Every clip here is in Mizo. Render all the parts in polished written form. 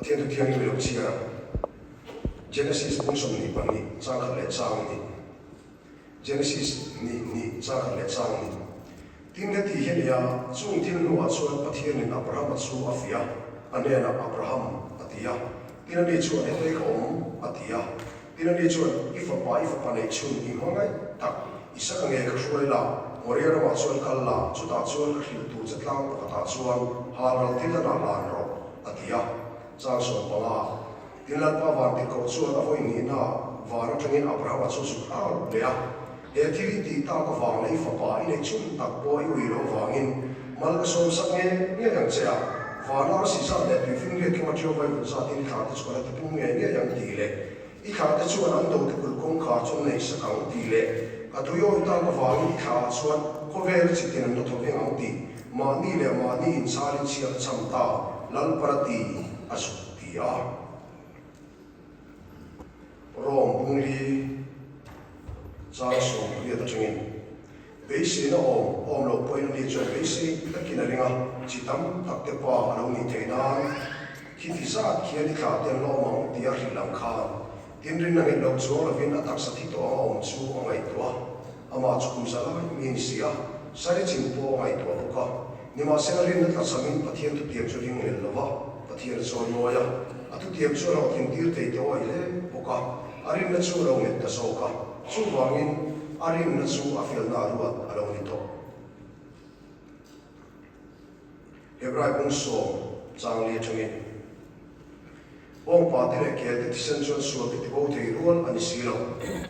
Pathian thu thianghlim i lo chhiar ang. Genesis bung 22 chang khat leh chang hnih. Genesis hnih hnih chang khat leh chang hnih. Tin heti hi a ni a, chung thil hnuah chuan Pathianin Abrahama chu a fiah a, a hnenah, Abraham, a ti a. Tin ani chuan, Hetei ka awm, a ti a. Tin ani chuan, I fapa, i fapa neih chhun i hma ngaih tak, Isaka nge ka hruai la, Moria ramah chuan kal la, chutah chuan ka hrilh tur che tlang pakhatah chuan halral thil lanah hlan rawh, a ti a. Chang 15. Tin Lalpa Vantirhkoh chuan a vawi hnihna van atangin Abrahama chu zuk au leh a, He thil i tih tak avang leh i fapa i neih chhun tak pawh i ui loh avangin mal ka sawm sak nge ngei ang che a, van arsi zat leh tuifing riat kema ṭio vai vun zatin i thlahte chu ka la tipum ngei ngei ang tih leh i thlahte chuan an dote kulh kawngkhar chu an nei sak ang tih leh ka tui awi tak avangin i thlahah chuan khawvel chitin an la thaw veng ang tih mahni leh mahni inchalin chhia ka cham ta Lalpa la ti a zuk ti a. Rom bungli chang 80 atangin beiseina awm awm loh pawhin ani chuan beisei takin a ring a, chi tam tak te pa a lo nih theih nan khiti zat khian i thlah te an la awm ang tia hrilh ang khan tin rinna nghet lo chuang lovin a taksa thi tawh anga awm chu a ngaihtuah a, amah chu kum za lai mi a ni si a, sari chin pawh a ngaihtuah bawk a. Nimahsela rinna tlachhamin Pathian thutiam chu ring lel lo va, Pathian a chawi mawi a, a thutiam chu a lo tlintir thei te awih hle bawk a, a rinna chu a lo nghet ta zawk a, chuvangin a rinna chu a felna a ruat a lo ni tawh. Hebrai bung sawm chang li atangin, Bawngpa te leh kel te thisen chuan sual te tibo thei rual a ni si lo.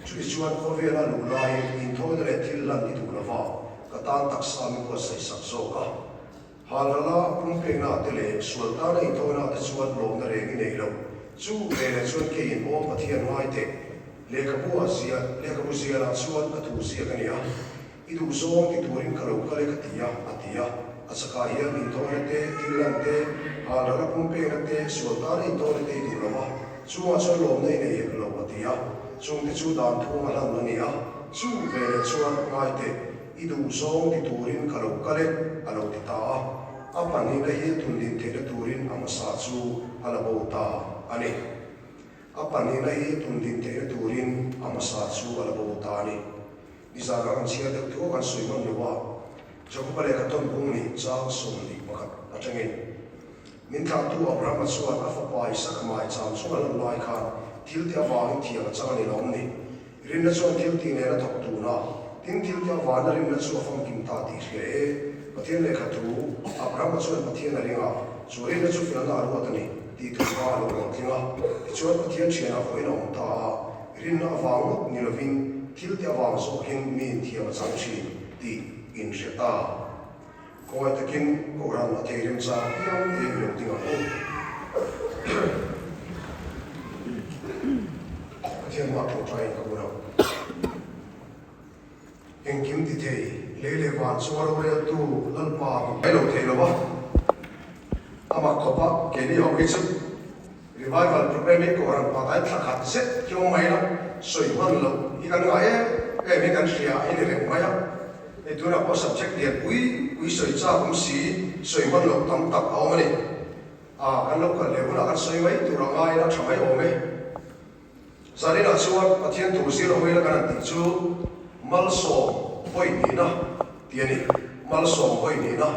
Chutichuan khawvela luh laiin inthawina leh thil hlan i duh lova, ka tan taksa mi buatsaih sak zawk a. Halrala pumpekna te leh sual tana inthawina te chuan lawmna reng i nei lo. Chu veleh chuan keiin aw Pathian ngai teh, lehkhabu ah zia, lehkhabu zialah chuan ka thu ziak a nia. I duh zawng ti turin ka lo kal e ka ti a, a ti a. A chakah hian inthawina te, thil lan te, halral a pumpekna te, sual tana inthawina te i duh lo va, chungah chuan lawmna i nei hek lo, a ti a. Chungte chu dan thung a hlan a ni a, chu veleh chuan ngai teh, i duh zawng ti turin ka lo kal e, a lo ti ta a. A pahnihna hi a tundin theihna turin a hmasa chu a la bo ta a ni. A pahnihna hi a tundin theihna turin a hmasa chu a la bo ta a ni. Nizan ah kan chhiar deuh thu a kan sawi hman lo a, Jakoba lehkha tawn bung nih chang 21 atangin min thlahtu Abrahama chuan a fapa Isaka mai cham chung a lan lai khan thil te avangin thiam a chang a ni lawm ni. Rinna chuan thil tih nen a thawk tun a, tin thil te avana rinna chu a famkim ta tih hria e. Pathian lehkha thu, Abrahama chuan Pathian a ring a, chu rinna chu felna a ruat a ni tih thu kha a lo hlawhtling a, tichuan Pathian thianah vawiin a awm ta a. Rinna avang ngawt ni lovin thil te avang zawkin mi inthiam a chang thin tih inhre ta. Khawngaih takin Kohhran a thei remchang piang te i lo ding ang u. Pathian mah tawngtaiin ka un ang. Engkim ti thei, lei leh van chunga roreltu Lalpa min pai lo thei lo va, amah khawpa keini ho hi chu Revival Programme in Kohhran pakhat thla khat zet hi awm mai lo, sawi hman loh hi kan ngah em em hi kan hria a ni reng mai a. Hei tunah pawh subject lian pui pui sawi chak awm si, sawi hman loh tam tak a awm a ni. A, kan lo kal leh hunah kan sawi mai tur a ngaiin a tha mai awm e. Zaninah chuan Pathian thu zir hawi la kan han tih chu malsawm vawi hnihna tih a ni. Malsawm vawi hnihna.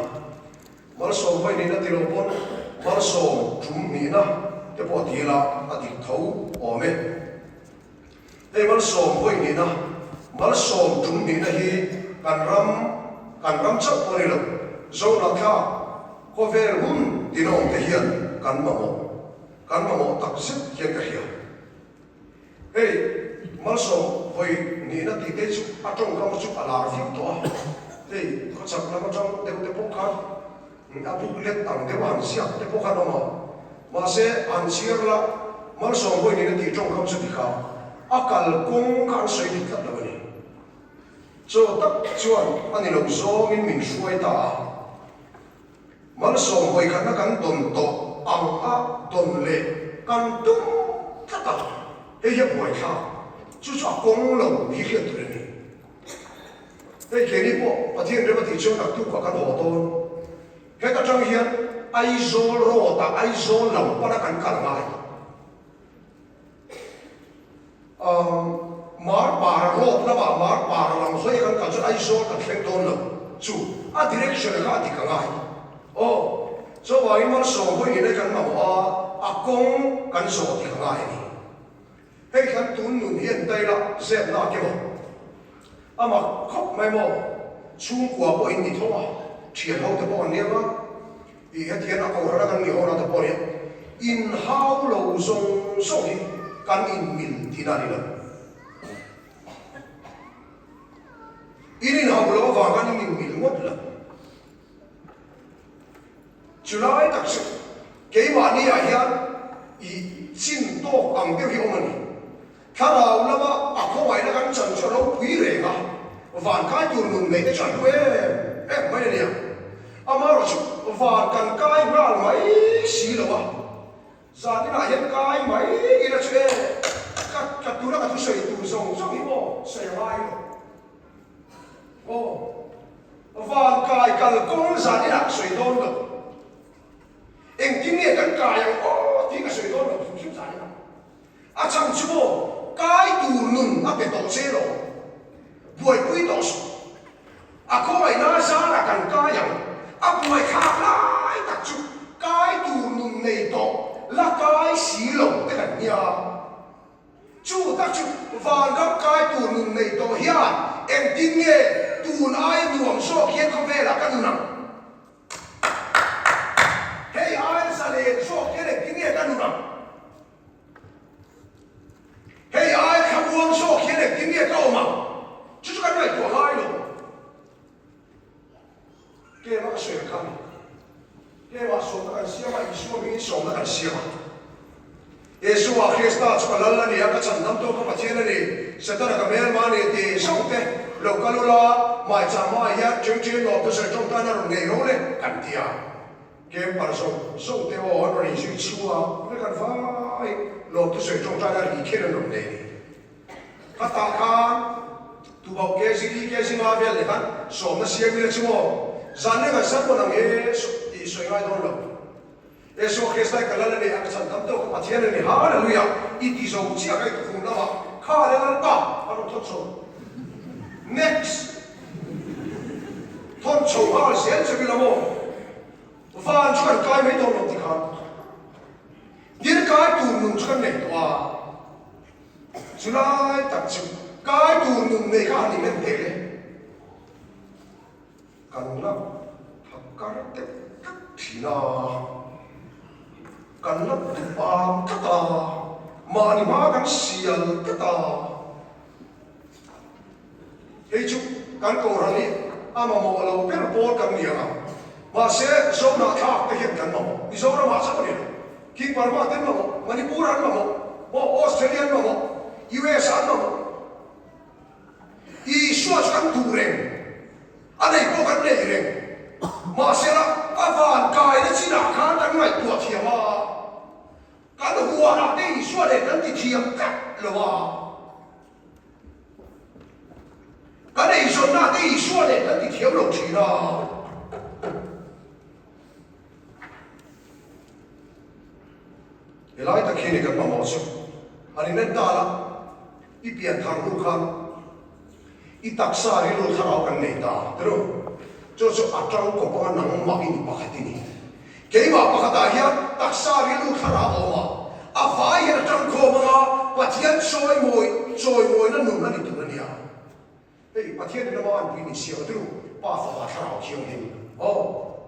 Malsawm vawi hnihna ti lo pawn malsawm tum hnihna te pawh ti ila a dik tho awm e. Hei malsawm vawi hnihna, malsawm tum hnihna hi kan ram, kan ram chauh pawh a ni lo, Zohnahthlak khawvel hun tina awm te hian kan mamawh. Kan mamawh tak zet hian ka hria. Hei, malsawm vawi nihna tih te chu a tawngkam chu a lar viau tawh a. Hei, khawchhak lam atang deuh te pawh khan a buk let ang deuh a han ziak te pawh khan awm a. Mahse, han chhiar la, malsawm vawi nihna tih tawngkam chu dik a, a kalkawng kha an sawi dik tlat lo a ni. Chaw tak chuan a ni lo zawngin min hruai ta a. Malsawm vawikhatna kan dawn tawh ang a dawn leh kan tum tlat a, hei hi a buaithlak, chu chu a kawng lo hi hriat tur a ni. Hei keini pawh Pathian rem a tih chuan naktuk ah kan haw dawn. Heta tang hian. Aizawl road ah Aizawl lam pana kan kal ngai. Umm Marpara road lamah Marpara lam hawi a kan kal chuan Aizawl kan thleng dawn lo chu a direction kha a dik a ngai. Aw chuvangin malsawm hawi nihna kan mamawh a, a kawng kan zawh dik a ngai a ni. Hei kan tun nun hian taila zep na ke maw? A mak khawp mai maw? Chhungkua pawh in ni tho a, thian ho te pawh an nia nga, ih hetian a kohhran a kan ni ho na te pawh nia, in hau lo zawng zawng hi kan in mil tihna a ni lo. In in hau lo avang khan in in mil ngawt lo. Chulai tak chu keimahni ah hian i chin tawk ang deuh hi awm a ni. Thlarau lama a khawngaihna kan chan chu a ropui reng a, van kai tur nun nei te chu an hlu em em mai a nia. Amaherawh chu van kan kai nghal mai si lo a, zaninah hian kai mai ila chu e, ka ka tuna ka thusawi tur zawng zawng hi maw sawi a ngai lo. Aw, van kai kal kawng zan inah ka sawi dawn lo. Engtin nge kan kai ang aw tih ka sawi dawn lo hrim hrim zan inah. A chhan chu maw kai tur nun a pe tawh che lo, buaipui tawh suh. A khawngaihna zarah kan kai ang, a buai thlak lai tak chu kai tur nun nei tawh la kai si lo te kan nia. Chu tak chu vanram kai tur nun nei tawh hian engtin nge tun aia nuam zawk hian khawvelah ka nun ang? Hei aia zalen zawk hian engtin nge ka nun ang? Hei aia thlamuang zawk hian engtin nge ka awm ang? Chu chu kan ngaihtuah ngai lo. Tlema ka sawi ang kha a ni. Tlema sawmna kan siam a, Isua hmingin sawmna kan siam a. Isua Krista chu ka lal a ni a, ka chhandam tawk ka Pathian a ni, Setana ka hmelma a ni tih zawng te lo kal ula, maicham hmaah hian ṭengṭeng lawm te sawi ṭawngtaina rawn ngei ro le kan ti a. Camper zawng zawng te aw an rawn inzui chhuak vek an vai lawm te sawi ṭawngtaina ri kher an rawn nei a ni. Ka tah khan tubauh kg li kg nga vel leh khan sawmna siam ila chu maw zan reng an sar pawn ang e tih sawi ngai dawn lo. Isua Krista ka lal a ni a, ka chhan tam tawk ka Pathian a ni Hallelujah i ti zo chiah ka i tukhum lamah kha le Lalpa a rawn thawt chho. Next thawt chho nghal zel chu ila maw van chu kan kai mai dawn lo ti khan thil kai tur nun chu kan nei tawh a. Chulai tak chu kai tur nun nei kha han in en teh le. Kan la phakar deuh tlat thin a, kan la tupam tlat a, mahni hma kan sial tlat a. Hei chu kan kohhran hi a mamawh lo ber pawl kan ni ang a, mahse Zohnahthlak te hian kan mamawh. Mizoramah chauh a ni lo. King Burma te an mamawh, Manipur an mamawh, maw Australia an mamawh, US an mamawh. Isua chu kan duh reng, a nei pawh kan nei reng. Mahsela a van kaina chinah khan kan ngaihtuah thiam a. Kan huanah te Isua nen kan ti thiam tlat lo a. Kan eizawnna te Isua nen kan ti thiam lo thin a. Helai tak hi ni kan mamawh chu. Han inen ta la, i pian thar hnu khan i taksa rilru thlarau kan nei ta tiro. Chu chu a tangkawp anga nangmah i ni pakhat i ni. Keimah pakhatah hian taksa rilru thlarau a awm a, a vai hian a tangkhawm anga Pathian chawimawi chawimawina nun a ni tur a nia. Hei Pathian in ama anpui min siam a tiro, Pa Fapa Thlarau Thianghlim. Aw,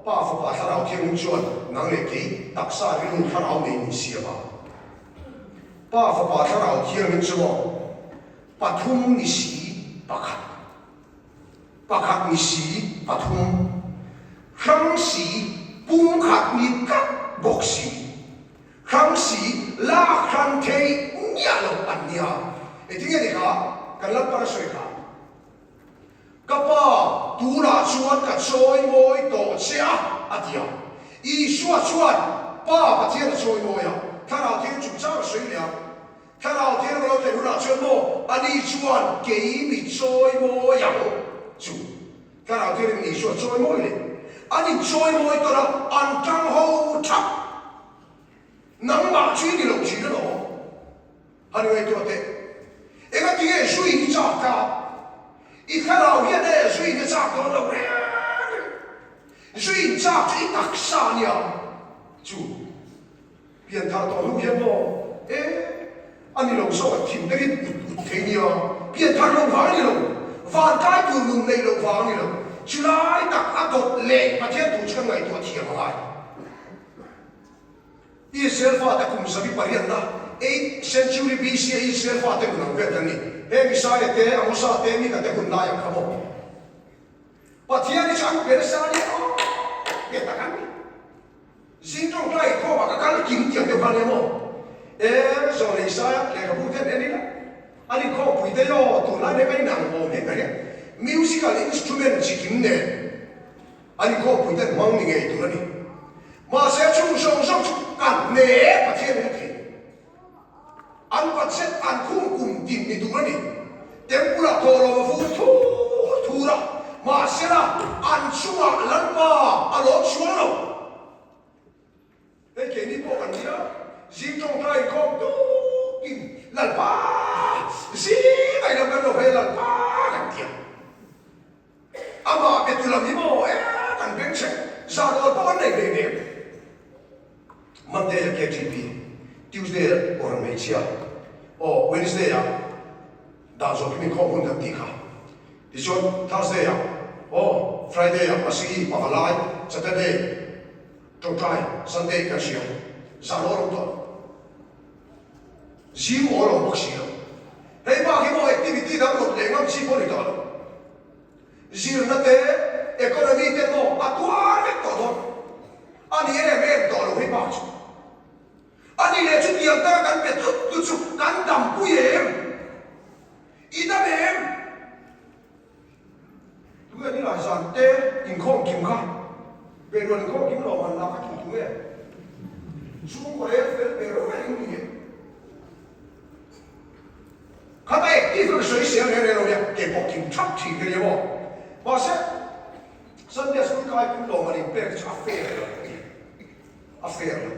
Pa Fapa Thlarau Thianghlim chuan nang leh kei taksa rilru thlarau nei min siam a. Pa Fapa Thlarau Thianghlim chu maw pathum ni si pakhat. Pakhat ni si pathum, hrang si pumkhat ni tlat bawk si, hrang si lak hran thei miah lo an nia. Engtin nge ni kha kan Lalpan a sawi kha? Ka pa, tunah chuan ka chawi mawi tawh che a, a ti a. Isua chuan Pa Pathian a chawi mawi a, Thlarau Thianghlim chungchang a sawi leh a. Thlarau Thianghlim lo thlen hunah chuan maw ani chuan kei mi chawi mawi ang chu Thlarau Thianghlim Isua chawi mawi leh. An inchawimawi tawn a, an tang ho thap. Nangmah chu i ni lo thin alawm. Han ngaihtuah teh. Engatinge zuin i chak ta? I thlarau hian e zuin a chak dawn lo reng reng. Zuin chak chu i taksa a nia. Chu pianthar tawh hnu hian maw e a ni lo zawk a thim takin ut ut thei nia. Pianthar lo vang a ni lo. Vankai tur nun neih loh vang a ni lo. Chulai tak a dawt leh Pathian thu chu kan ngaihtuah thiam a ngai. Israel fate kum 800na, eighth century BC, a Israel fate nun ang vel kan ni. Heng Isaia te, Amosa te, Mika te hun lai ang kha maw? Pathian hi chu an pe nasa a nia aw, pe tak an ni. Zing tawngtai inkhawmah ka kal kim tiang deuh kha nia maw? E, Zawhne Isaia lehkhabu te an en ila, an inkhawmpui te aw, tunlai mek a inang awm hek a ria. Musical instrument chi kim nen. An inkhawmpui ten hmang ni ngei tur a ni. Mahse chung zawng zawng chu kan hne Pathian in a thei. An budget an khung kum tin ni tur a ni. Temple ah thawhlawm a vur thur thur a, mahsela an chungah Lalpa a lawm sual lo. Hei keini pawh kan nia, zing tawngtai inkhawm tukin Lalpa zing a ilo kan lo hei Lalpa kan ti a. Amah be tu lam hi maw e kan beng chhe zan awl pawh an nei hlei nem. Monday a KTP, Tuesday a Awrang Hmeichhia, aw Wednesday ah Dan zawh hi min khawm hun kan tih kha. Tichuan Thursday ah aw Friday ah Masihi Pavalai, Saturday Tawngtai, Sunday kan hria zan awl awm tawh. Zing awl awm bawk si lo. Hei bak hi maw activity dang rawt leh ngam chi pawh ni tawh lo. Zirna te, economy te maw a tuar vek tawh dawn. A ni em em tawh lo hei bak chu. A ni leh chutiang taka kan pe tlut tlut chu kan dampui em? I dam em? Tunge ni lai zan te inkhawm kim kha? Beihrual inkhawm kim lo man lak a tu tunge? Chhungkaw rel fel ber ber in ni e. Khata active ka sawi sel reng reng lo nia, kei pawh kim thap thin ka nia maw. Mahse, Sunday school kai kim lo man inpek chu a fair lo ka ti. A fair lo.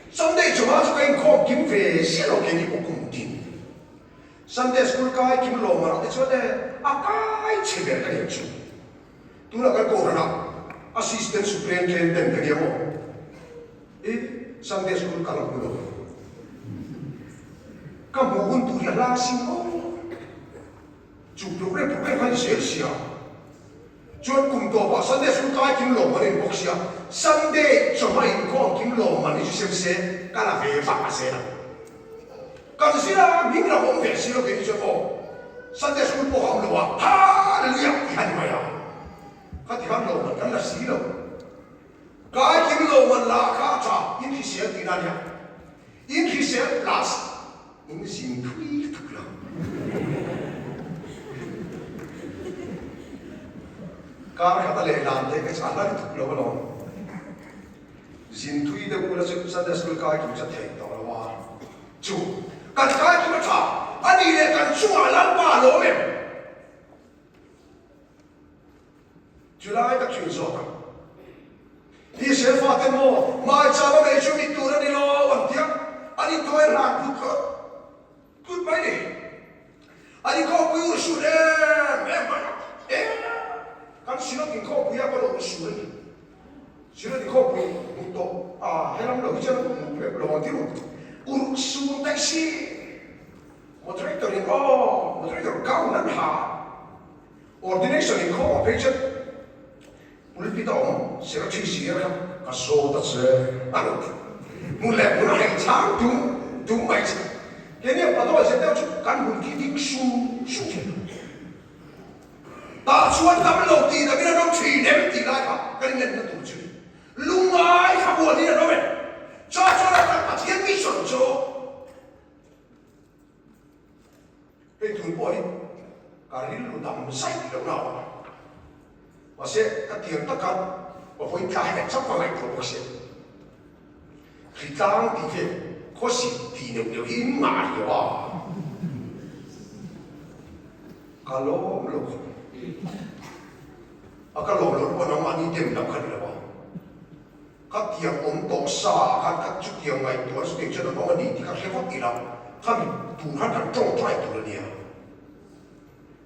Sunday chawhma chu ka inkhawm kim ve ziah lo kei ni pawh kum tin. Sunday school kai kim lawm a rak te chuan e a kai chhe ber ka nih chu. Tunah kan kohhranah Assistant Superintendent ka nia maw? I Sunday school ka la hmu lo. Ka hmuh hun tur hi a hla sin aw. Chu program program kha ni zel sia. Chuan kum tawpah Sunday school kai kim lawm an in bawk sia. Sunday chawhma inkhawm kim lawm an ni chu sem se ka la ve vak a zel ang. Kan zir a, hming lam awm ve si lo kei chuan aw Sunday school pawh a awm lo a, Hallelujah tih a ni mai a. Khati khan lo man kan la si lo. Kai kim lo man la kha a tha, in hrisel tihna a nia. In hrisel plus in zin thui tuk lo. Kar khat a lehlan te ka chu a hla lutuk lo alawm. Zin thui deuh ula chu Sunday school kai kim chu a theih tawh lo a, chu kan kai kim a tha a nih leh kan chungah Lalpa a lawm em? Chulai tak chu inzawt ang. Israel fate maw maicham a mei chu mit tur a ni lo an tia, an intuai hlan put tlut tlut mai ni. An inkhawmpui urhsun em em mai a, e kan Synod inkhawmpui a pawh urhsun a ni. Synod inkhawmpui hmu tawh a helam lo hi chuan hmu rep lo ang tir u. Urhsun daih si moderator in aw moderator gown an ha ordination inkhawm ah phei chuan pulpit a awm secretary senior kha ka zawt a che a lo ti. Hmun leh hmun a hei chang tum tum mai che. Keini ang padawi zet deuh chu kan hun khi ding sung sung thin. Tah chuan dam lo tih dangin an awm thin em tih lai kha kan inenna tur chu ni. Lungngai kha buanin an awm em? Chah chuan a kan Pathian mission chu hei tun pawh hi ka rilru dam zaih lohna a awm a. Mahse ka tiang taka vawiin tla hek chauh ka ngaihtuah bawk sia. Hritlang tih vel khawsik tih neuh neuh hi in ngah riau a. Ka lawm lo khawp. A ka lawm loh pawh nangmahni dem lam kha ni lo a. Kha tiang awm tawh sa ah khan kha chutiang ngaihtuah chutiang chuan an awm a ni tih kha hre vat ila, khami tur khan kan tawngtai tur a nia.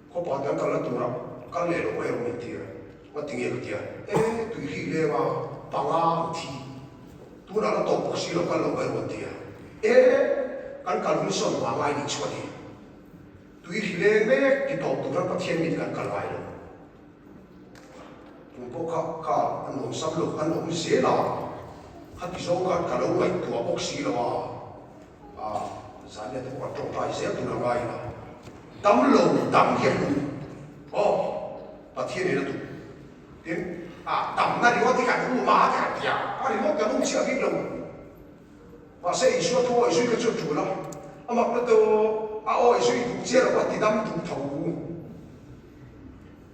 Khawpa kan kalna turah kal leh loh mai rawh min ti a, nga ti nge ka ti a, e tui hrih leng a, panga an thi, tunah la tawp bawk si lo kal loh mai rawh an ti a, e kan kal hun sawn hma ngai nih chu a ni, tui hrih leng mek ti tawp tur khan Pathian mit kan kal ngai lo. Tum pawh kha kha a nuam sam lo an awm zel a, khati zawng khan ka lo ngaihtuah bawk si lo a, ah zan te pawh kan tawngtai zel tur a ngai a, dam lo dam hi a hlu aw Pathian in a duh tin ah damna ringawt hi kan um a ti kan ti a, a ringawt kan um chiah bik lo. Mahse Isua thu awi zui kha chu a tul a, a mak na tawh a awi zui duh chiah lo a ti dam duh tho.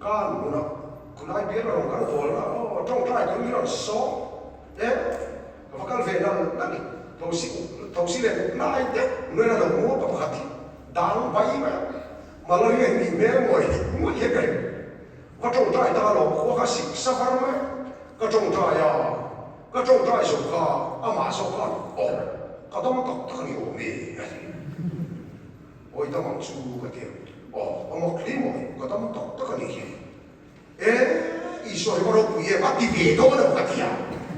Kan hmunah khulai bial a rawn kal bawl a, aw tawngtai tur min rawn sawm e, ka va kal ve nal nal i, thosi thosi leh uk lai deuh nuain a lo hmu a, pa pakhat hi dang bai mai a, malaria hi nih hmel mawi ngawih hian ka ring, va tawngtai ta alawm khua kha sik sa var mai a, ka tawngtai a. Ka tawngtai zawh kha amah zawk khan aw ka dam tak tak a ni awm e a ti. Awi dam ang chu ka ti a, aw a mak hle mawi ka dam tak tak a ni hi. E Isua hi va ropui em a ti ve dawn lo ka ti a,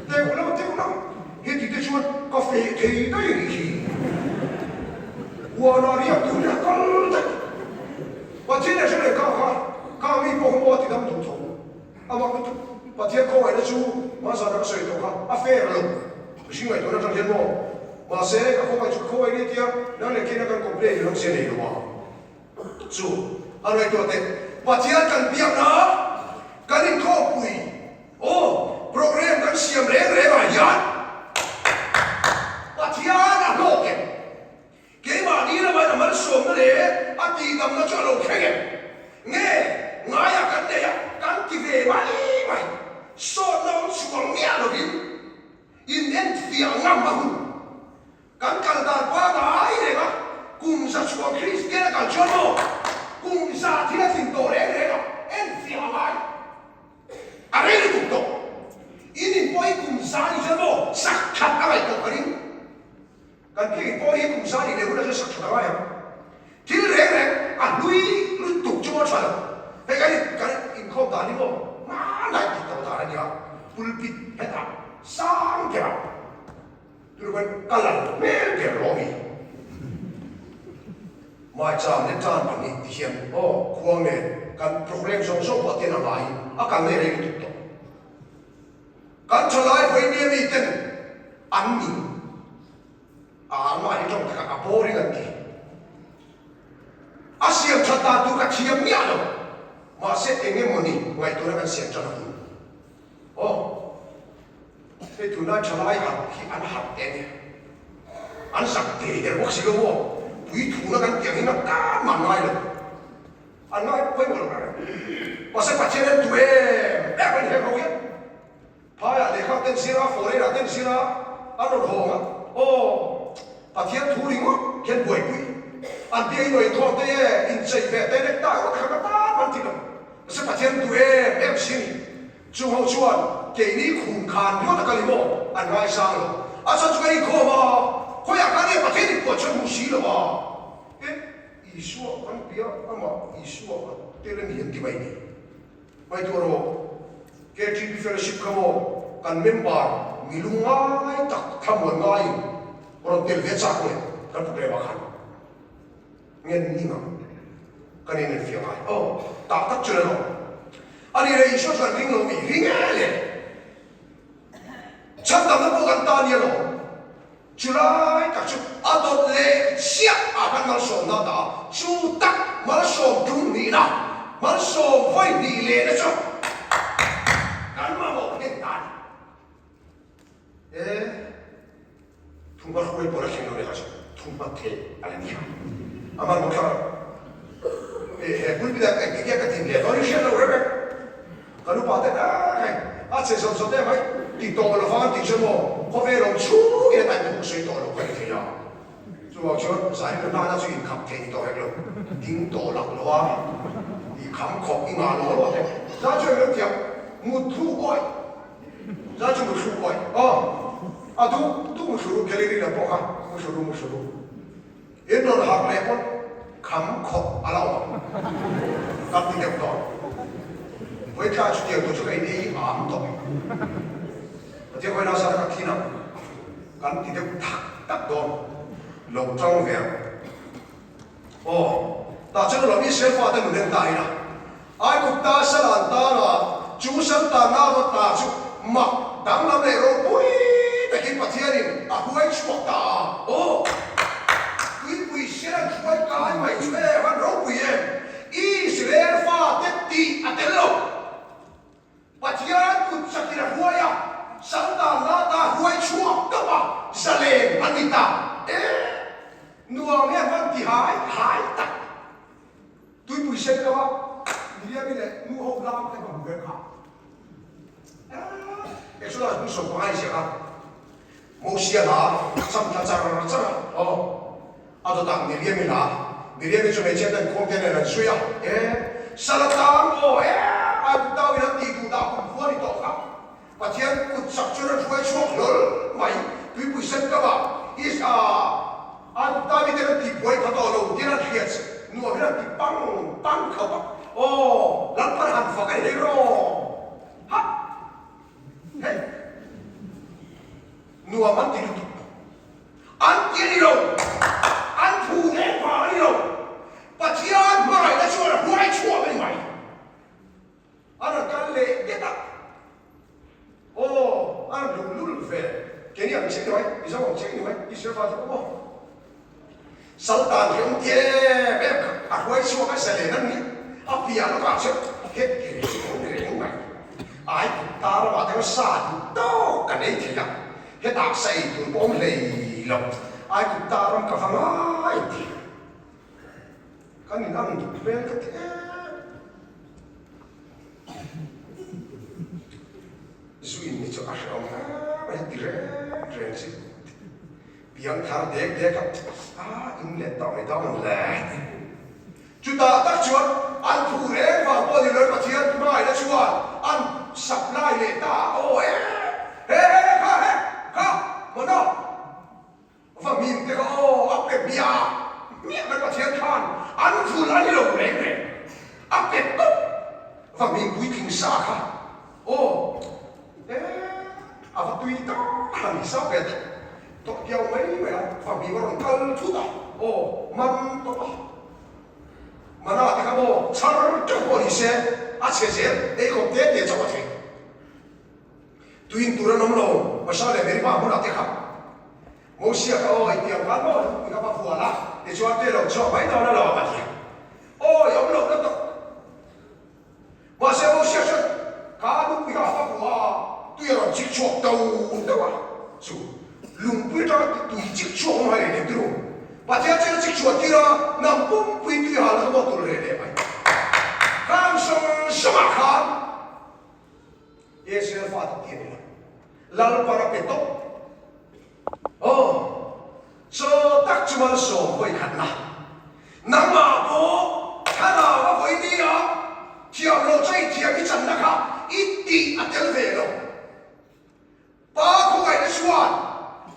teuh lo teuh lo heti te chuan ka feh thei daih a nih hi. Huana riak tur hi a kal daih. Pathian leh hre leh kha kha kha mi pawh kha maw a ti dam duh tho. A mak lutuk. Pathian khawngaihna chu hmanzana ka sawi tawh kha a fair lo. Mihring ngaihtuahna atang hian maw? Mahse, ka khawngaih chu ka khawngaih ni tia nang leh khin a kan complain hi rawng nei lo a. Chu a ngaihtuah teh. Pathian kan biakna, kan inkhawmpui, aw, program kan siam reng reng ah hian Pathian a hlawk em? Keimahni lamain a malsawmna leh a tihdamna chu a lo thleng em? Nge, ngaiah kan nei a, kan ti ve mai mai. Sawtna awm chhuang miah lovin in enfiah ngam a hun. Kan kal dan pangai reng a, kum za chhuang Kristian a kal chuan maw? Kum za thil a tlin tawh reng reng a, enfiah a ngai. A rei lutuk tawh. In in pawh hi kum za ni chuan maw? Sak that a ngaih tawh ka ring. Kan phei pawh hi kum za nih leh hunah chuan sak that a ngai ang. Thil reng reng a hlui lutuk chu a tha lo. Hei kan in kan inkhawm dan hi maw hmanlai tih tawh dan a nia, pulpit hetah sang berah tuna khan ka lal hmel ber lo a mi. Maicham leh tan pahnih ti hian aw khuang nen kan program zawng zawng pawh ten a ngaiin a kal leh rei lutuk tawh. Kan thalai vawinia miten an ning a anmahni tawng takah a boring an ti. A siam that dan tur ka thiam miah lo. Mahse eng emawni ngaihtuahna kan siam tan a hun. Aw, hei tunlai thalai harh hi an harh teh ania. An zak te der bawk si lo maw? Puithuna kan tih ang hian a tan mah ngai lo. An ngai pawimawh lo reng. Mahse Pathian an duh em em a ni hek ho hian. Phaiah lehkha ten zir a, foreign-ah ten zir a, an rawn hawng a. Aw, Pathian thu ringawt hian buaipui. An bia in rawn inkhawm te e, inchei ve te necktie rawt kha ka tan man ti lo. Mahse Pathian duh em em si a ni. Chung ho chuan keini khum khan ringawt a kal i maw? An ngaisang lo. A chhan chu kan inkhawm a, khawiah khan nge Pathian inpuah chhan hmu si lo a? E. Isua kan bia amah Isua a tel a ni an ti mai ni. Ngaihtuah rawh, KTP Fellowship kha maw kan member mi lungngai tak thlamuan ngaiin rawn tel ve chak nge kan program ah khan ngen ning ang kan inenfiah ngai. Aw, tak tak chu la lo. A ni leh Isua chuan ring lo mi ring e le. Chhandamna pawh kan ta nia lawm. Chu lai tak chu a dawt leh chiah ah khan malsawmna a dah a, chu tak malsawm tum nihna, malsawm vawi hnih lehna chu kan mamawh hnen ta a ni. E, thumhma hruai pawl a thleng lo leh kha chu thumhma theh a la ni a, a hmanhmawh thlak a. E, he pulpit ah engtin nge ka din leh dawn i hriat loh reng reng. Kan upa te tak hei a che zawt zawt em ai ti tawh lo vang tih chu maw khawvel awm chhungin a taih buk sawi tawh lo ka ni thei a. Chuvang chuan zanin a hnana chu inkhap thei ni tawh hek lo, ding tawh lak lo a, i kham khawp i ngah lo lo te zan chu eng lo tiang. Mutthlu awih. Zai chu muthlu awih. Aw. A duh duh muthlu ru gallery lam pawh kha muthlu ru muthlu ru. In rawn harh leh pawn kham khawp a la awm ang. Kan ti deuh tawh. Vawitlai chutiang tur chu ka in ei am tawh. Pathian khawi nasa ka thin ang. Kan ti deuh tak tak dawn. Lo tang ve ang. Aw, tah chuan lo Israel fate nun en ta ila. Aigupta sal an tan a, chu sal tanna rawt ta chu mak danglam leh ropui takin Pathianin a hruai chhuak ta a. Aw, tuipui sen an hruai kai mai chu e han ropui em? Israel fate tih a tel lo. Pathian kut chakin a hruai a, sal tan la ta hruai chhuak tawp a, zalen a ni ta. E! Nuam hian van ti hai hai tak. Tuipui sen kama Miriami leh nu ho lam te ka hmu ve kha. E! Exodus bung 15 i ziak a, Mosia hla cham thla char char a, aw, a dawtah Miriami hla, Miriami chu hmeichhia ten khawmte nen an zui a, e, sal atang aw, e, Aiguptau in an tih duh dah kum khua ni tawh kha, Pathian kut chak chuan an hruai chhuak hlawl mai, tuipui sen kamah Is a Aigupta miten an tih buai pha tawh lo tiin an hriat nuam hian an ti pang pang khawp a, aw, Lalpan han fak a ni hei rawh, ha, hei. Nuam an ti lutuk. An ti a ni lo. An phu reng vang a ni lo. Pathian hmangaihna chuan a hruai chhuak a ni mai. A rawn kal leh det a. Aw, a rawn lung lul ve. Keini ang chiah ni mai, Mizo ang chiah ni mai, Israel fate pawh maw? Saltan hi awm ti em em kha, a hruai chhuak a zalen an ni. A piah lawkah chuan het ti reng awm reng mai. Ai kut ta ramah te chuan sa duh tawk kan ei thei a, hetah sa ei tur pawh awm hlei lo. Ai kut ta ram ka va ngai ti. Kan in ang duh hmel ka ti em. Zu in hi chu a hrehawm hle mai, ti reng reng chi. Piang thar dek dek a, a in let tawh mai dawn le. Chutah tak chuan an phu reng vang pawh ni loin Pathian hmangaihna chuan an supply leh ta a, aw e, he he he kha he kha mana va mim te kha aw a pe hmiah hmiah mai Pathian khan an vul a ni lo reng reng a pe tawp va mim puitling sa kha aw e a va tui tak a ni sa ve teh. Tawh diau mai mai a, fahmi a rawn kal thut a, aw man tawp a, mana te kha maw chhar teuh pawh ni se a chhe zel ei khawp te te chauh a thei. Tuin tur an awm lo, Masha leh Meriba hmunah te kha Mosia kha aw intiang khan maw lungpui kha va vual a, tichuan tui a lo chhuak mai dawn a lo a ti a, aw i awm loh na tawh. Mahse Mosia chuan ka lungpui kha a va hmu a, tui a rawn chik chhuak to deuh a, chu lungpui atanga tui chik chhuak awm hai reh leh turu. Pathian chuan a chik chhuah tir a, hnam pumpui tui halna kha maw tul reh leh mai. Khang sawng sawngah khan Israel fate ti a ni lo, Lalpan a pe tawp. Aw, chaw tak chu malsawm vawi khatna. Nangmah pawh thlarau a vawi nia, thiam lo chu i thiam i channa kha i tih a tel ve lo. Pa khawngaihna chuan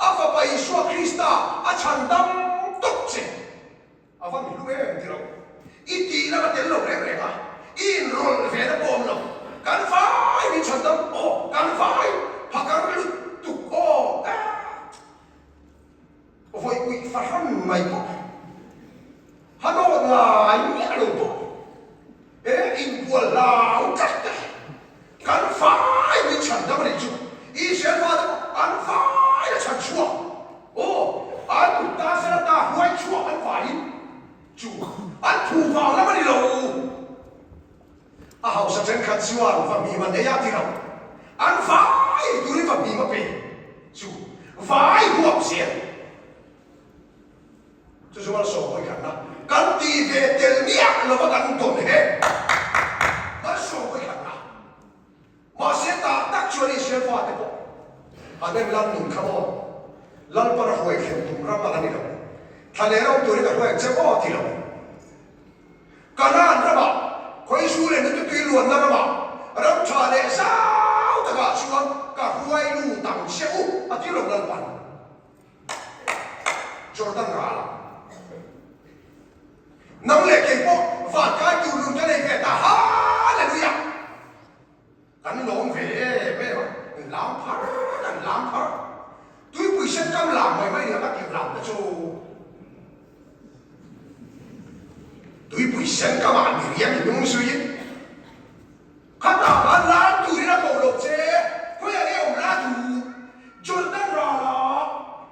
a Fapa Isua Krista a chhan dam tawp che. A va mi hlu em ti lo. I tihna ka tel lo reng reng a, i inrawlh ve na pawh awm lo. Kan vai min chhan dam aw, kan vai phakar lutuk aw eh. Vawi uih fahran mai pawh hanawt ngai miah lo pawh eh inbual hlau tlat te kan vai min chhan dam a nih chu. Israel fate pawh an vai a chhan chhuak. Aw, an kut ta sela ta hruai chhuak an vaiin chu an phu vang lam a ni lo. A hausa thenkhat chuan va hmim an ei a ti lo, an vai turin va hmim a pe chu vai huap zel. Chu chu malsawm vawikhatna kan ti ve tel miah lova kan dawn he malsawm vawikhatna. Mahse tah tak chuan Israel fate pawh an en lam nun kha aw, Lalpan a hruai thlen tum ram a la ni lo. Thla leh ram turin a hruai ang che aw ti lo. Kanaan ramah, Khawizu leh Nututui luanna ramah, Ram tha leh zau takah chuan ka hruai lut ang che u, a ti lo Lalpan. Jordan ral a. Nang leh kei pawh van kai tur nun ka nei ve ta. Hallelujah! Kan lawm ve em em a, an lam phar an lam phar. Tuipui sen kam lam mai mai nia ka tih lam te chu. Tuipui sen kam ah miriam in nung zui in khatah khan lam turin a ko lo che, khawiah nge awm la duh? Jordan ralah,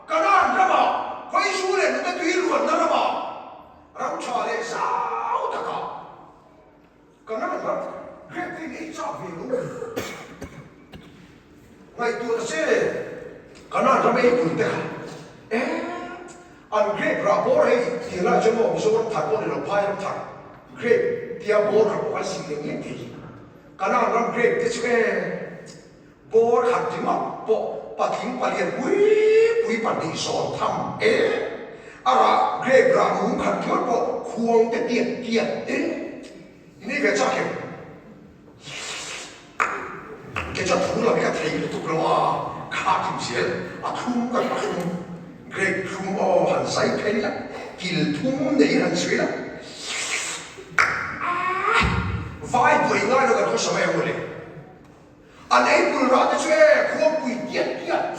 Kanaan ramah, khawizu leh nute tui luanna ramah, ram tha leh zau takah. Kanaan ram grape te in ei chak ve lo. Ngaihtuah ta che, Kanaan ram ei pui te kha e an grape rah bawr hei tih lai chuan maw Mizoram thar pawh ni lo phai ram thar grape tia bawr khat pawh kan si leh ngei thei. Kanaan ram grape te chu e bawr khat ringawt pawh patling palian pui pui pahnih zawn tham e a rah grape rah mum khat ringawt pawh khuang te tiat tiat e in ei ve chak em? Kei chuan thu lam hi ka thei lutuk lo a, kha kim zel a thlum ka a thlum grape thlum aw han zai phei la, kil thum nei han sawi la, aah vai buai ngai lo kan khawsa mai ang mawle. An ei pul rah te chu e khuangpui tiat tiat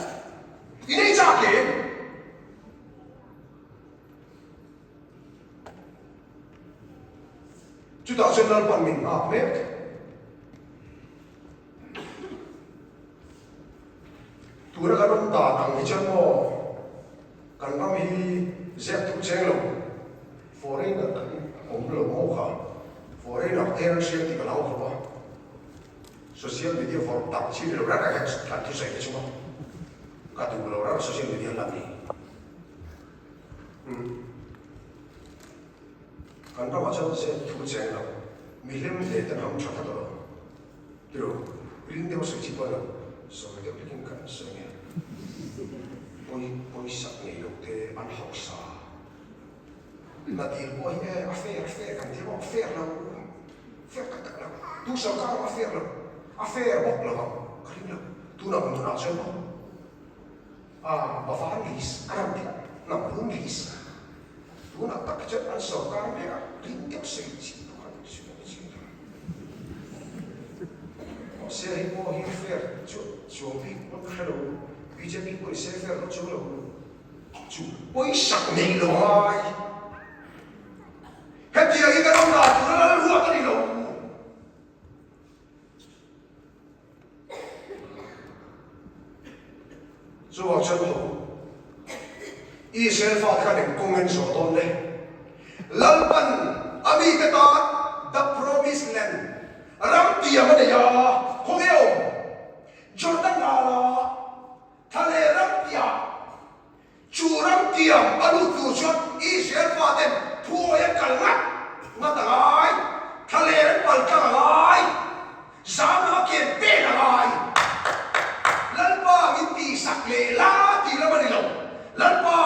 in ei chak em? Chutah chuan Lalpan min nghak mek. Tuna kan awm dan ang hi chuan maw kan ram hi zep thu cheng lo foreigner kan awm lo maw kha foreigner te an hriat tih ka lo khawp a. Social media vawrh tak chi ni lo reng reng hian kan thusawi te chunga ka duh lo reng social media lam hi. Umm. Kan ramah chuan zep thu cheng lo, mi hlim hle ten ham tha tlat lo. Tiro, ring deuh sawi chi pawh lo, sawi deuh hlekin kan sawi nge. Pawi pawisak nei lo te an hausa. Na dil pawh hi e a fair fair kan ti maw, fair lo, fair tak tak lo. Tu sorkar a fair lo, a fair bawk lo ang ka ring lo. Tunah hmunah chuan maw. A Bavan list a rawn ti a, hnam rum list. Tunah tak chuan an sorkar mek a, ring deuh sawi chi pawh kha sawi a chi ta. Mahse hei pawh hi fair chu chuang bik pawh ka hre lo, bjp pawh ni se fair lo chuang lo chu pawisak nei lo ngai. Hetiang hi kan awm dan tur a lal huat a ni lo. Chuvang chuan ho Israel fate khan eng kawng an zawh dawn le? Lalpan a mite tan the promised land ram tiam a nei a, khawnge awm? Jordan rala thla leh ram piah Chu ram tiam a lut tur chuan Israel faten thuawi an kal ngat ngat a ngai, thlaler an pal tlang a ngai, zam lama ken pen a ngai. Lalpa min tihsak leh la tih lam a ni lo, Lalpa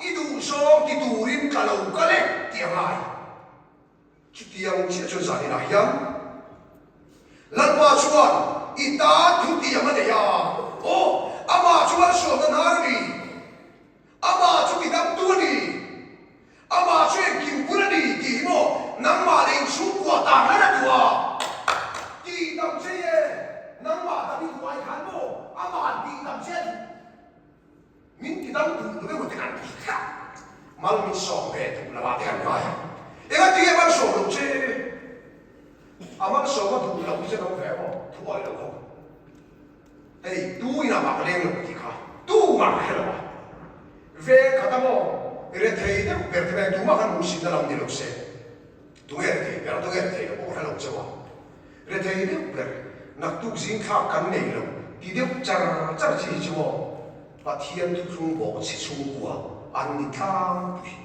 i duhzawng ti turin ka lo kal e tih a ngai. Chutiang chiah chuan zan inah hian Lalpa chuan i tan thutiang a nei a, aw, amah chu malsawmna hnar a ni, amah chu tidamtu a ni, amah chu engkim bul a ni tih hi maw nangmah leh inchhungkua tan hlan a duh a, tihdam che e, nangmah dam i duh ai khan maw amah tihdam che a duh. Min ti dam duh lo emaw te kan ti tlat. Mal min sawm ve duh lo ah te kan ngai a. Enga ti nge malsawm lo che? A malsawm a duh lo hi chuan awm ve emaw thu awih lo ho. Hei tu inah mah ka leng lo tih kha tu mah ka hre lo a. Veng khat a maw rethei deuh ber te mai tumah khan hmuhsitna lam ni lo se. Tunge rethei ber a tunge rethei lo pawh ka hre lo chauh a. Rethei deuh ber, naktuk zing thlak kan nei lo ti deuh char char chi hi chu aw, Pathian thuthlung bawk chhe chhungkua an ni tlangpui.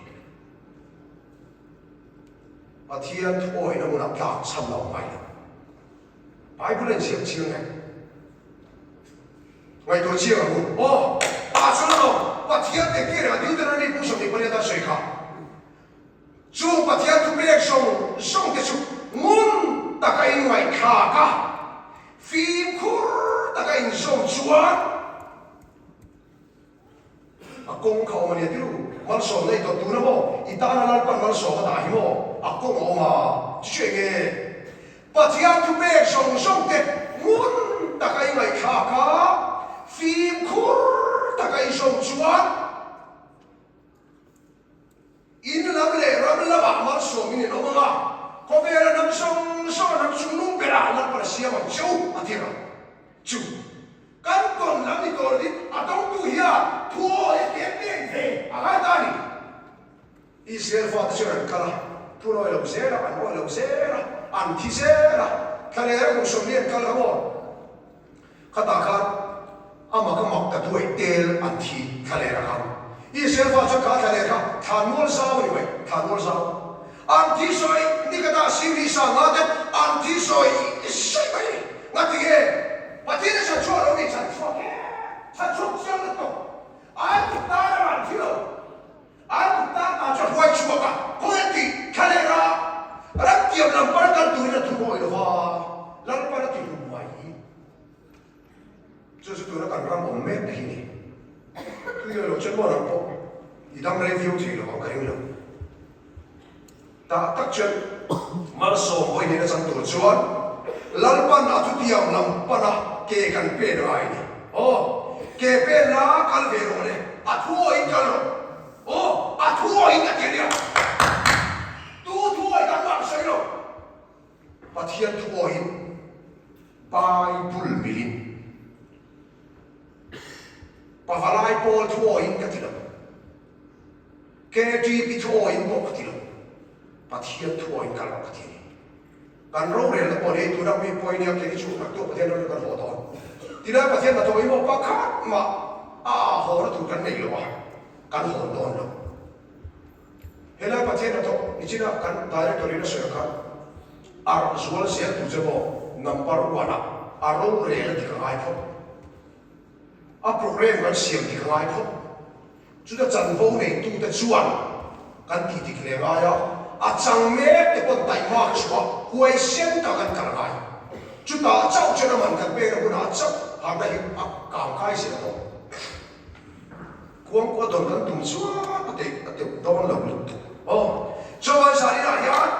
Pathian thuawihna hmunah tlak chhan a awm ngai lo. Bible a inziak chiang em? Ngaihtuah chiang ang u. Aw, tah chuan alawm Pathian engtir reng a Deuteronomy bung 28 a sawi kha. Chu Pathian thupek zawng zawng te chu ngun taka in ngaihthlak a. Fimkhur taka inzawm chuan a kawng kha awm a nia tirh u. Malsawmna i dawt tun a maw? I tana Lalpan malsawm a dah hi maw? A kawng a awm a, chu chu eng nge? Pathian thupek zawng zawng te ngun taka i ngaihthlak a, fimkhur taka i zawm chuan, In lam leh ram lamah malsawmin in awm ang a, khawvela hnam zawng zawng a hnam chungnung berah Lalpan a siam ang che u, a ti rang. Chu kan tawn lam ni tawh lovin a dawngtu hian thu aw leh ke pek ve a ngai ta a ni. Israel fate chuan an kal a, thu an awih lo zel a, an awih lo zel a, an thi zel a, thlalera kum 40 an kal kha maw? Khatah khan a mak a mak ta duai tel an thi thlaler a khan. Israel fa chuan kha thlaler kha thlanmual zau a ni mai, thlanmual zau. An thi sawi ni ka dah sim hi sa nga ten an thi sawi sawi mai. Ngati nge? Pathian a chhan chhuak lo ni, chhan chhuak e, chhan chhuak chiang lutuk. An tan a an thi lo. An tan ta chu a hruai chhuak a, khawi an tih thlaleh a, ram tiam lam pana kal turin a thumawi lo va, Lalpan a ti hlum mai. Chu chu tuna kan ram awm mek te hi ni. Tui a lo chen maw nang pawh i dam rei viau thei lo ang ka ring lo. Tah tak chuan malsawm hawi nena chang tur chuan Lalpan a thutiam lam pana ke kan pen a ngai a ni. Aw, ke pen la kal ve rawh le, a thu awiin kal rawh. Aw, a thu awiin ka ti a nia. Tu thu awi kan mah sawi lo. Pathian thu awiin Bible milin Pavalai pawl thu awiin ka ti lo. KTP thu awiin pawh ka ti lo, Pathian thu awiin kal rawh ka ti a ni. Kan rorelna pawh ni, tuna mi pawi nia kei chu naktuah Pathian rorel kan haw dawn. Tilai Pathian hnathawh hi maw pakhat mah a ah hawna tur kan nei lo a, kan hawn dawn lo. Helai Pathian hnathawh nichina kan director in a sawi ang khan arh zual zel tur che maw number one ah a rorel a ti ka ngai phawt. A program kan siam ti ka ngai phawt. Chuta chanvo neitute chuan kan tih dik leh ngai a, a chang mek te pawn taihmak chhuah huaisen tak an kal ngai. Chutah chauh chuan a man kan pekna hunah chauh harna hi a kang kai zel tawh. Kuangkua dawn kan tum chuan a teh a teuh dawn lo lutuk. Aw, chuan zaninah hian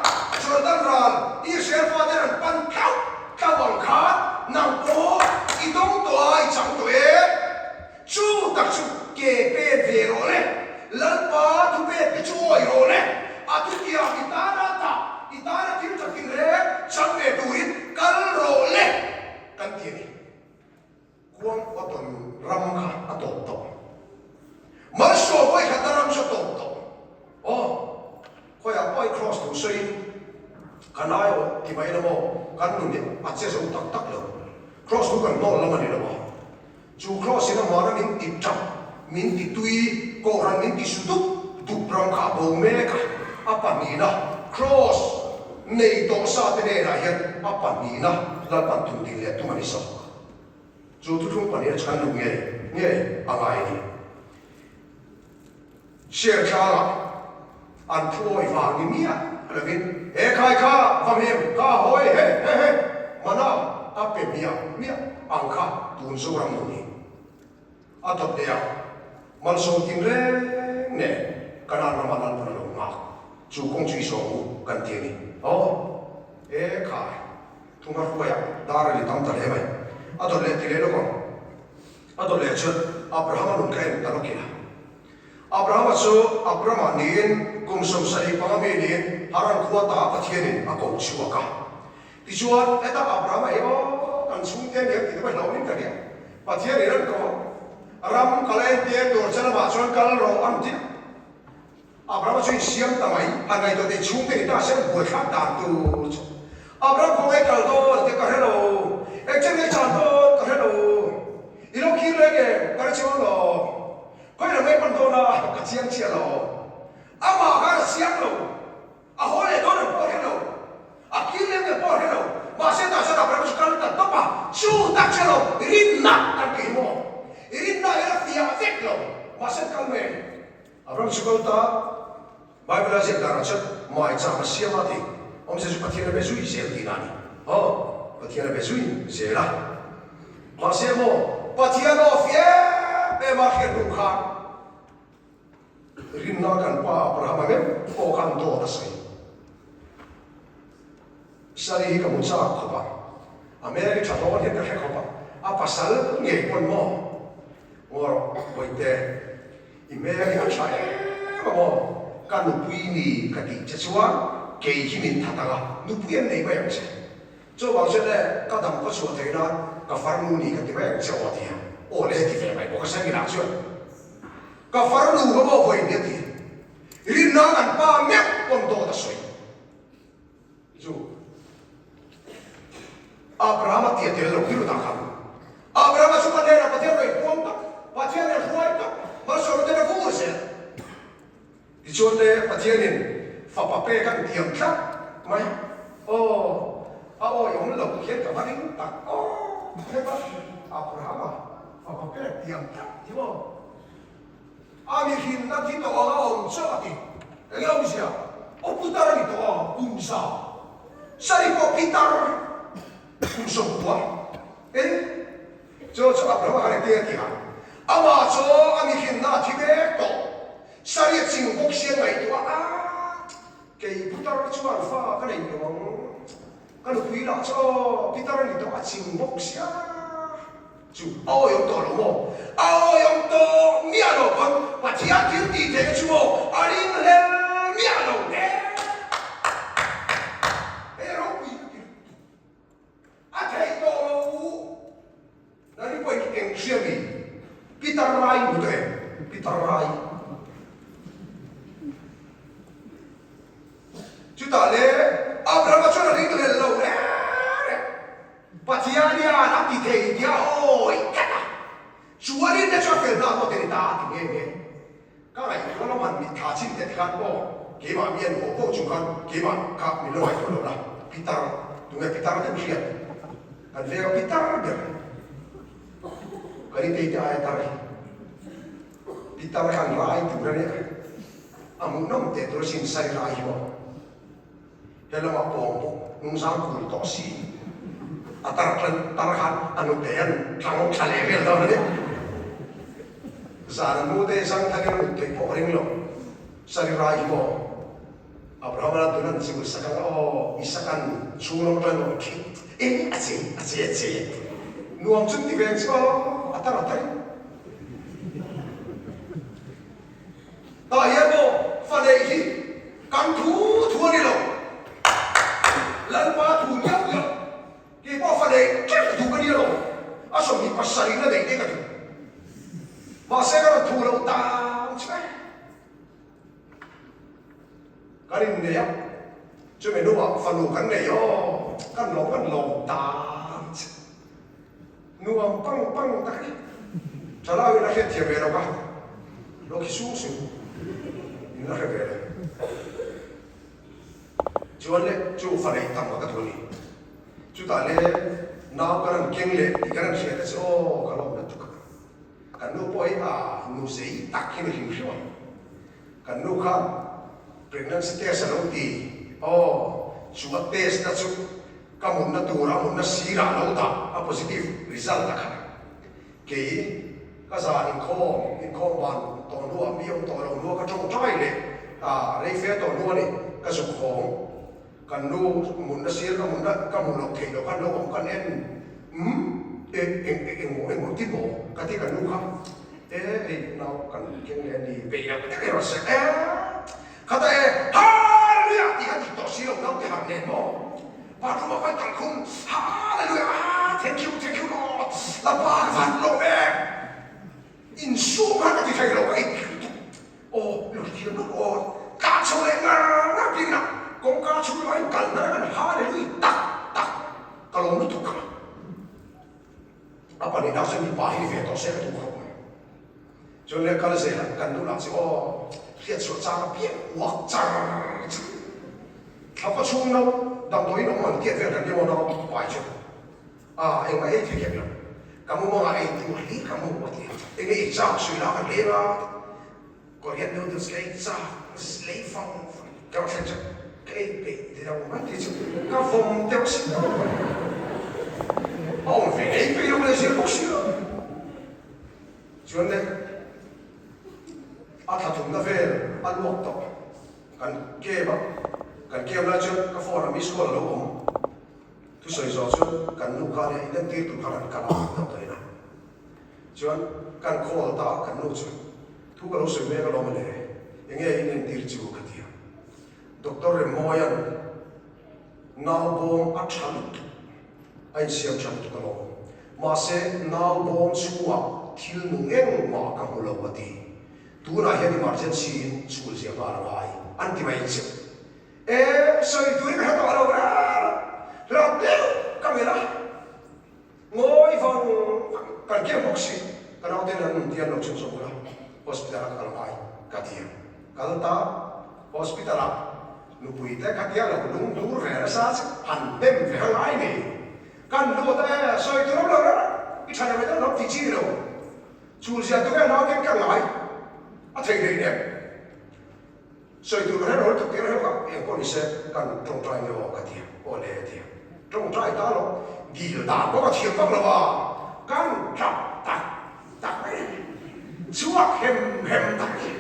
Jordan ral Israel faten an pan tlauh tlauh ang khan nang pawh i dawng tawh a, i chang tawh e. Chu tak chu ke pen ve rawh le, Lalpa thupek te chu awi rawh le, a thutiang i tana tah, i tana thil tha tin reng chang ve turin kal rawh le kan ti a ni. Kuang Oton ram kha a tawp tawh. Malsawm vawikhatna ram chu a tawp tawh. Aw, khawiah pawh i cross thu sawiin kan aiawh ti mai la maw, kan nun hi a che zo tak tak lo. Cross thu kan hnawl lam a ni lo a. Chu Kraws in amahna min ti tap, min ti tui, Kohhran min ti su dup dup ram kha a bo mek a, a pahnihna Kraws nei tawh sa te hnenah hian a pahnihna Lalpan tum din leh tum a ni zawk. Chu thuthlung pahnihna chu kan luh ngei ngei a ngai a ni. Share tlangah an thu awi vang ni miah lovin he khai kha va hmem ka hawi he he he mana a pe miah miah ang kha tun Zoram nun hi a dawt leh a, malsawm tin reng nen Kanaan ramah Lalpan a lo nghak chu kawng chu i zawng u kan ti a ni. Aw he khai thuma hruaiah dar a ni tam ta hle mai a dawt leh ti leh lawk ang. A dawt leh chuan Abrahama nun kha en ta lawk ila. Abrahama chu Abrama niin kum 75 mi niin Haran khua ta Pathianin a ko chhuak a. Tichuan, heta Abrahama hi aw kan chhungte aniang tih te pawh hlauhawmin ka hria. Pathianin an ko a, ram kal a entir tur che lamah chuan kal rawh an ti a. Abrahama chu insiam ta mai, han ngaihtuah thei chhungte ni ta se an buaithlak dan tur chu. Abraham khaw ngei kal dawn tih ka hre lo, eng chen ngei chan dawn ka hre lo, i lo khir leng em ka hre chiang lo, khawi lam ngei pan dawn a ka chiang chiah lo, amah khan a chiang lo, a haw leh dawn em pawh a hre lo, a kir leng em pawh a hre lo, mahse tah chuan Abrahama chu kal ta tawp a, chu tak hre lo, rinna kan ti hi maw, rinna hian a fiah vek lo, mahse an kal mai a ni. Abraham chu kal ta, Bible a ziak danah chuan maicham a siam a ti, awmzia chu Pathian a be zui zel tihna a ni. Aw. Pathian a be zui zel a. Mahse maw, Pathian aw fi em em a hriat hnu khan rinna kan pa Abrahama meuh pawh khan dawt a sawi. Sari hi ka hmu chak khawp a, a hmel hi tha dawn hian ka hre khawp a, a pasal ngei pawn maw? Ngaw rawh, Bawihte, i hmel hi a tha em a maw? Ka nupui ni ka tih che chuan kei hi min that ang a, nupui an nei mai ang che. Chuvang chuan e, ka dam ka chhuah theih nan ka farnu ni ka ti mai ang che aw a ti a, aw le ti ve mai bawk a Sangila chuan ka farnu ka maw vawi ni a ti, rinna kan pa meuh pawn dawt a sawi. Chu Abrahama tia tel lo thil dah khan Abrahama chu ka hnenah Pathian rawn inpuang tak, Pathian in a hruai tak, malsawmna ten a vur zel. Tichuan le Pathianin fapa pek an tiam tlat mai. Aw, a awi awm lo hian ka va ring tak aw, heta Abrahama fapa pek tiam tlat hi maw? A mihrinna thi tawh anga awm chauh a ti. Enge awmzia? Aw putar a ni tawh a, kum za. Sari pawh pitar kum 90. Eng? Chu chu Abrahama khan engtin a ti a? Amah chu a mihrinna a thi mek tawh. Sari a ching bawk sia ngaihtuah a, kei putar chuan fa ka nei lo ang. Ka nupui lah chu aw, pitar a ni tawh a ching bawk sia. Chu a awih awm tawh lo maw? A awih awm tawh miah lo pawn Pathian thil tih theihna chu maw a ring hlel miah lo e. Hei ropui ka ti lutuk. A theih tawh lo u. Nani pawh in eng hria mi? Pitar rai hmu tawh em? Pitar rai. Chutah le Abrahama chuan a ring hlel lo reng reng. Pathian hian a ti thei tia awi tlat a, chuanin te chuan fel hna pawh ti ni ta a ti nghe nghe. Ka ngaihtuah lam han mit tha chin teh khan aw keimah mi an haw poh chung khan keimah kha min lo ngaihtuah lo la, pitar, tunge pitar deuh hriat kan veng a pitar ber kan intei te aia tar hi pitar khan rai tur a nia, a hmuhnawm teh tur asin sai rai hi maw. He lamah pawng bawk hnungzang kul tawh si a tar tlan tar khan a nute an tlang thla leh vel dawn a nia. Zan a nute zang thakin a mut theih pawh a ring lo. Sari rai hi maw Abraham-a tun an chil sak ang aw Isakan chhung lam atangin rawn khik e a che a che a che nuam chu ti ve ang che aw a tar a tar in. Tah hian maw fa neih hi kan thu thu a ni lo. Lalpa thu miau miau. Kei pawh fa neih teuh ka duh ka ni alawm. A 27 in a neih te ka duh. Mahse ka rawn thu loh dan che. Kan innei a, chumi hnuah fanu kan nei aw, kan lawm kan lawm dan che. Nuam pang pang tak a ni. Thalai in a hriat thiam ve lo ka, lo khi sung sung in la hre ve lo. Chuan le chu fa nei tam a ka duh a ni. Chutah le nau kan han keng leh tih kan han hriat a che aw ka lawm lutuk a. Kan nu pawh hi a nu zei tak hi ni hrim hrim a. Kan nu khan pregnancy test a lo ti aw, chu a test na chu ka mutna tur a mutna sirah a lo dah a positive result a kha. Kei ka zan inkhawm inkhawm ban tawh hnuah mi awm tawh lo hnua ka tawngtai leh a rei fe tawh hnu a ni ka zuk hawng. Kan nu mutna sir ka mutna ka hmuh loh theih loh khan lo awm kan en umm e eng eng engmaw engmaw ti maw ka ti kan nu kha e hei nau kan keng leh a ni peih loh deuh erawh se e khata e Hallelujah tih kha dik tawh si lo naute harh nen maw bathroom ah khan kalkhum Hallelujah ah thank you thank you Lord Lalpa ka van lawm e insum khan ka ti thei lo ka inthil tuk Aw, lo thiam lutuk aw, tlan chho leh ngar ngar bik ina kawngka chhung lamah in kal ngar a kan hallelui tak tak ka lawm lutuk kha. A pahnih nau chuan mipa hi ni ve tawh se ka duh khawp mai. Chuan le kal zel a kan duh lah chu aw hriat chhuah chang a piang uak char char. Thlapa chhung nau damdawiin awm an tiat vel kan nia aw nau pai chu. A, engmah ei thei hek lo. Ka mumangah ei tur hlir ka hmu a ti a. Enge i chak sui la ka leng a, Korean noodles ka ei chak lei fang fang ka rawn thlen chak ka ei peih ti lo mai ti chu ka vawm deuh si tawp mai. A awm ve ei peih lo leh zel bawk si a. Chuan le, a thla thumna vel a luak tawh. Kan camp a, kan camp lai chuan ka phone a miss call a lo awm. Thusawi zawh chuan kan nu kha nia inentir tur khan an kal a damdawiin a. Chuan kan call ta kan nu chu thu ka lo sawi mek alawm ale, enge inentir chu ka ti a. Doctor Remmawia'n naubawm a tha lutuk a insiam tha lutuk alawm. Mahse naubawm chhungah thil nung engmah ka hmu lo a ti. Tunah hian emergency in chhul zia nghal a ngai an ti mai che. E sawi turin ka hre tawh lo reng hlauh deuh ka melh a, ngawi vang vang kan kiam bawk si, ka naute nen an nun tian lo chhun zawk ula hospital ah ka kal ngai ka ti a, kal ta hospital ah nupui te kha tia lo lung dur ve nasa che han hnem ve a ngai nei, kan lut a e sawi tur awm lo reng i tha leh mai dawn lo tih chi ni lo, chhul zia tu nge naute ka ngai a thei hlei nem. Sawi tur ka hre lo lutuk tih reuh a, eng pawh ni se kan tawngtai nge aw ka ti a, aw le a ti a, tawngtai ta lo, dil dan pawh ka thiam vak lo a, kan tap tak tak mai a ni, chhuak hem hem tak a ni.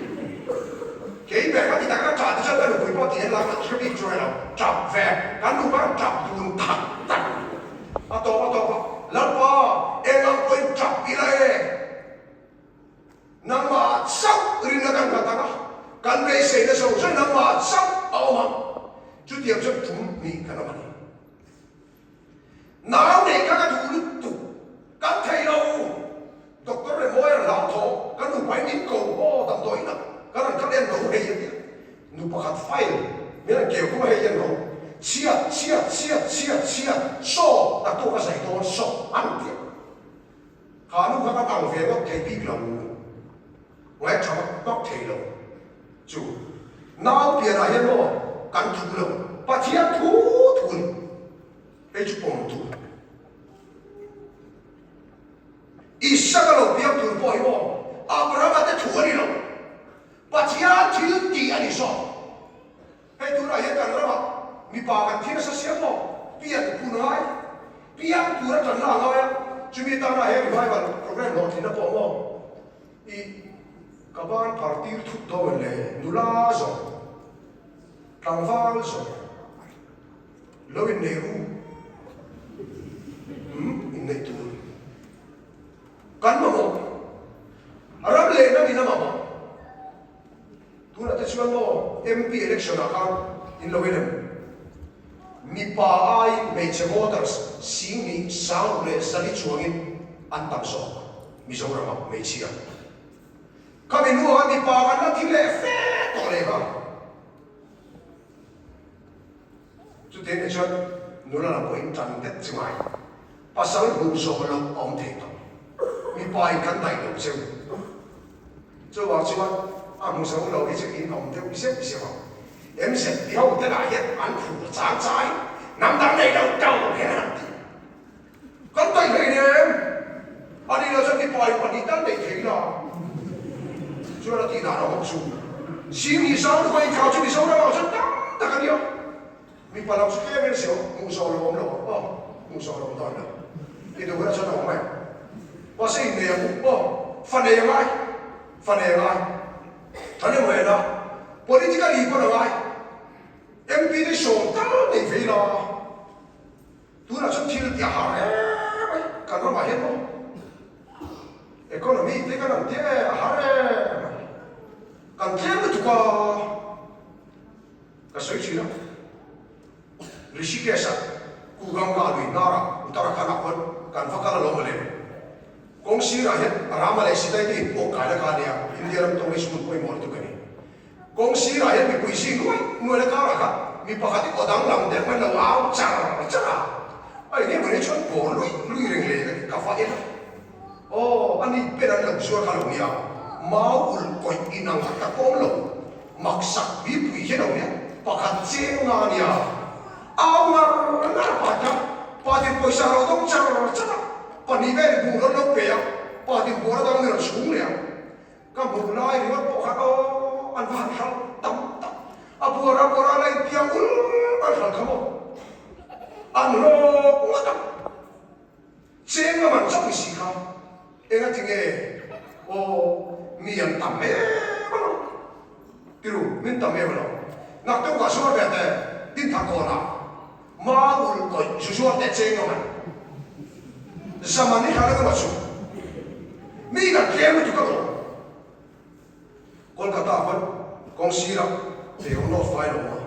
Kei ber ka ti tak a, tah te chuan ka nupui pawh tih en la ka hre bik chuai lo, tap ve, kan nupa kan tap dun tak tak a ni. A tawp a tawp a, Lalpa eng ang pawhin tap ila e. Nangmah chauh rinna kan nghat ang a, kan beiseina zawng zawng nangmah chauh a awm ang. Chutiang chuan tum hnih kan awm a ni. Nau neih kha ka duh lutuk, kan thei lo. Doctor Remawi a hlauthawng, ka nupain min ko haw damdawiin a, ka rawn kal en lo hei a ti a. Nu pakhat file min rawn keu khum a hei en lo. Chhiat, chhiat, chhiat, chhiat, chhiat, saw, naktuk a zai dawn saw an ti a. Kha nu kha ka dang ve ngawt thei bik lo, ngaihṭha vak vak thei lo chu nau pianah hian maw kan thu lo, Pathian thu thu a ni, hei chu pawm tur. Isaka lo piang tur pawh hi maw Abrahama te thu a ni lo, Pathian thil tih a ni zawk. Hei tunah hian kan ramah mipa kan thi nasa sia maw? Pian pun a ngai. Piang tur a tan la a ngai a, chumi tana he revival programme hlawhtlinna pawh maw i ka ban phar tir thut dawn le nula zawng, tlangval zawng lo innei ru umm inneih tur kan mamawh ram leh hnam in a mamawh. Tunah te chuan maw MP election ah khan in lo en em? Mipa aiin hmeichhe voters 10,000 sang leh zali chuangin an tam zawk Mizoram ah hmeichhia. Khami hnuah khan mipa kan la thi leh fe tawh leh nghal. Chutiang nih chuan nula lam pawhin tan det chu ngai. Pasal hmuh zawh loh a awm thei tawh. Mipa in kan daih loh cheu. Chuvang chuan a hmu zo lo hi chu in awm deuh zeuh zeuh ang. MZP ho te lah hian an phur chang chai hnam dang nei lo to hian an ti. Kan daih hlei nem. A nih loh chuan mipa in pahnih tal neih thei la. Chuan a tih dan a awm chu. Sing hi sang luka inthlau chu Mizoram ah chuan tam tak a nia. Mipa lam chu tlem in si awm, hmuh zawh lo awm lo ang aw, hmuh zawh lo awm dawn lo. I duh hunah chuan a awm mai. Mahse innei ang u aw, fa nei a ngai, fa nei a ngai. Than emaw en a, political i pawn a ngai. MP te sawm tal nei ve ila, tunah chuan thil tih a har em mai, kan ramah hian maw. Economy te kan ang tia e, a har em mai. Kan tlem lutuk a. Ka sawi thin a, Rishikesh-a Ku Ganga lui hnarah Uttarakhand-ah khawn kan va kal alawm mawle. Kawng sirah hian Rama leh Sita-i te inpawh kaina kha a nia, India ram tourist hmun pawimawh lutuk a ni. Kawng sirah hian mipui zing nuai nuai la karah khan mi pakhat hi aw danglam deuh mai lo au char char a, a eng nge mawni chuan bawr lui lui reng leh ka ti, ka va en a. Aw, ani pen an lo zuar kha lo nia, mau ulh kawih inang kha ka pawm lo. Maksak mipui hian awm hian pakhat cheng nga nia au ngar ngar pa kha patin pawisa ro dawng char char a, pahnih vel bur an lo pe a, patin bur a dang ni rawn chhung leh a, ka hmuh lai ringawt pawh khan aw an va han hral tam tak, a buara buara la inpiang ul an hral kha maw an hlawk ngawt ang. Cheng a man chauh i si kha. Engati nge aw mi an tam em a lo? Tiru, min tam em a lo. Naktuk ah zuar ve teh, Dinthar kawnah mau ul kawih zu zuar teh cheng a man. Zaman i hlan emaw chu mi kan tlem lutuk a lawm. Kolkata pawn kawng sirah pheikhawk nawt fai lo a,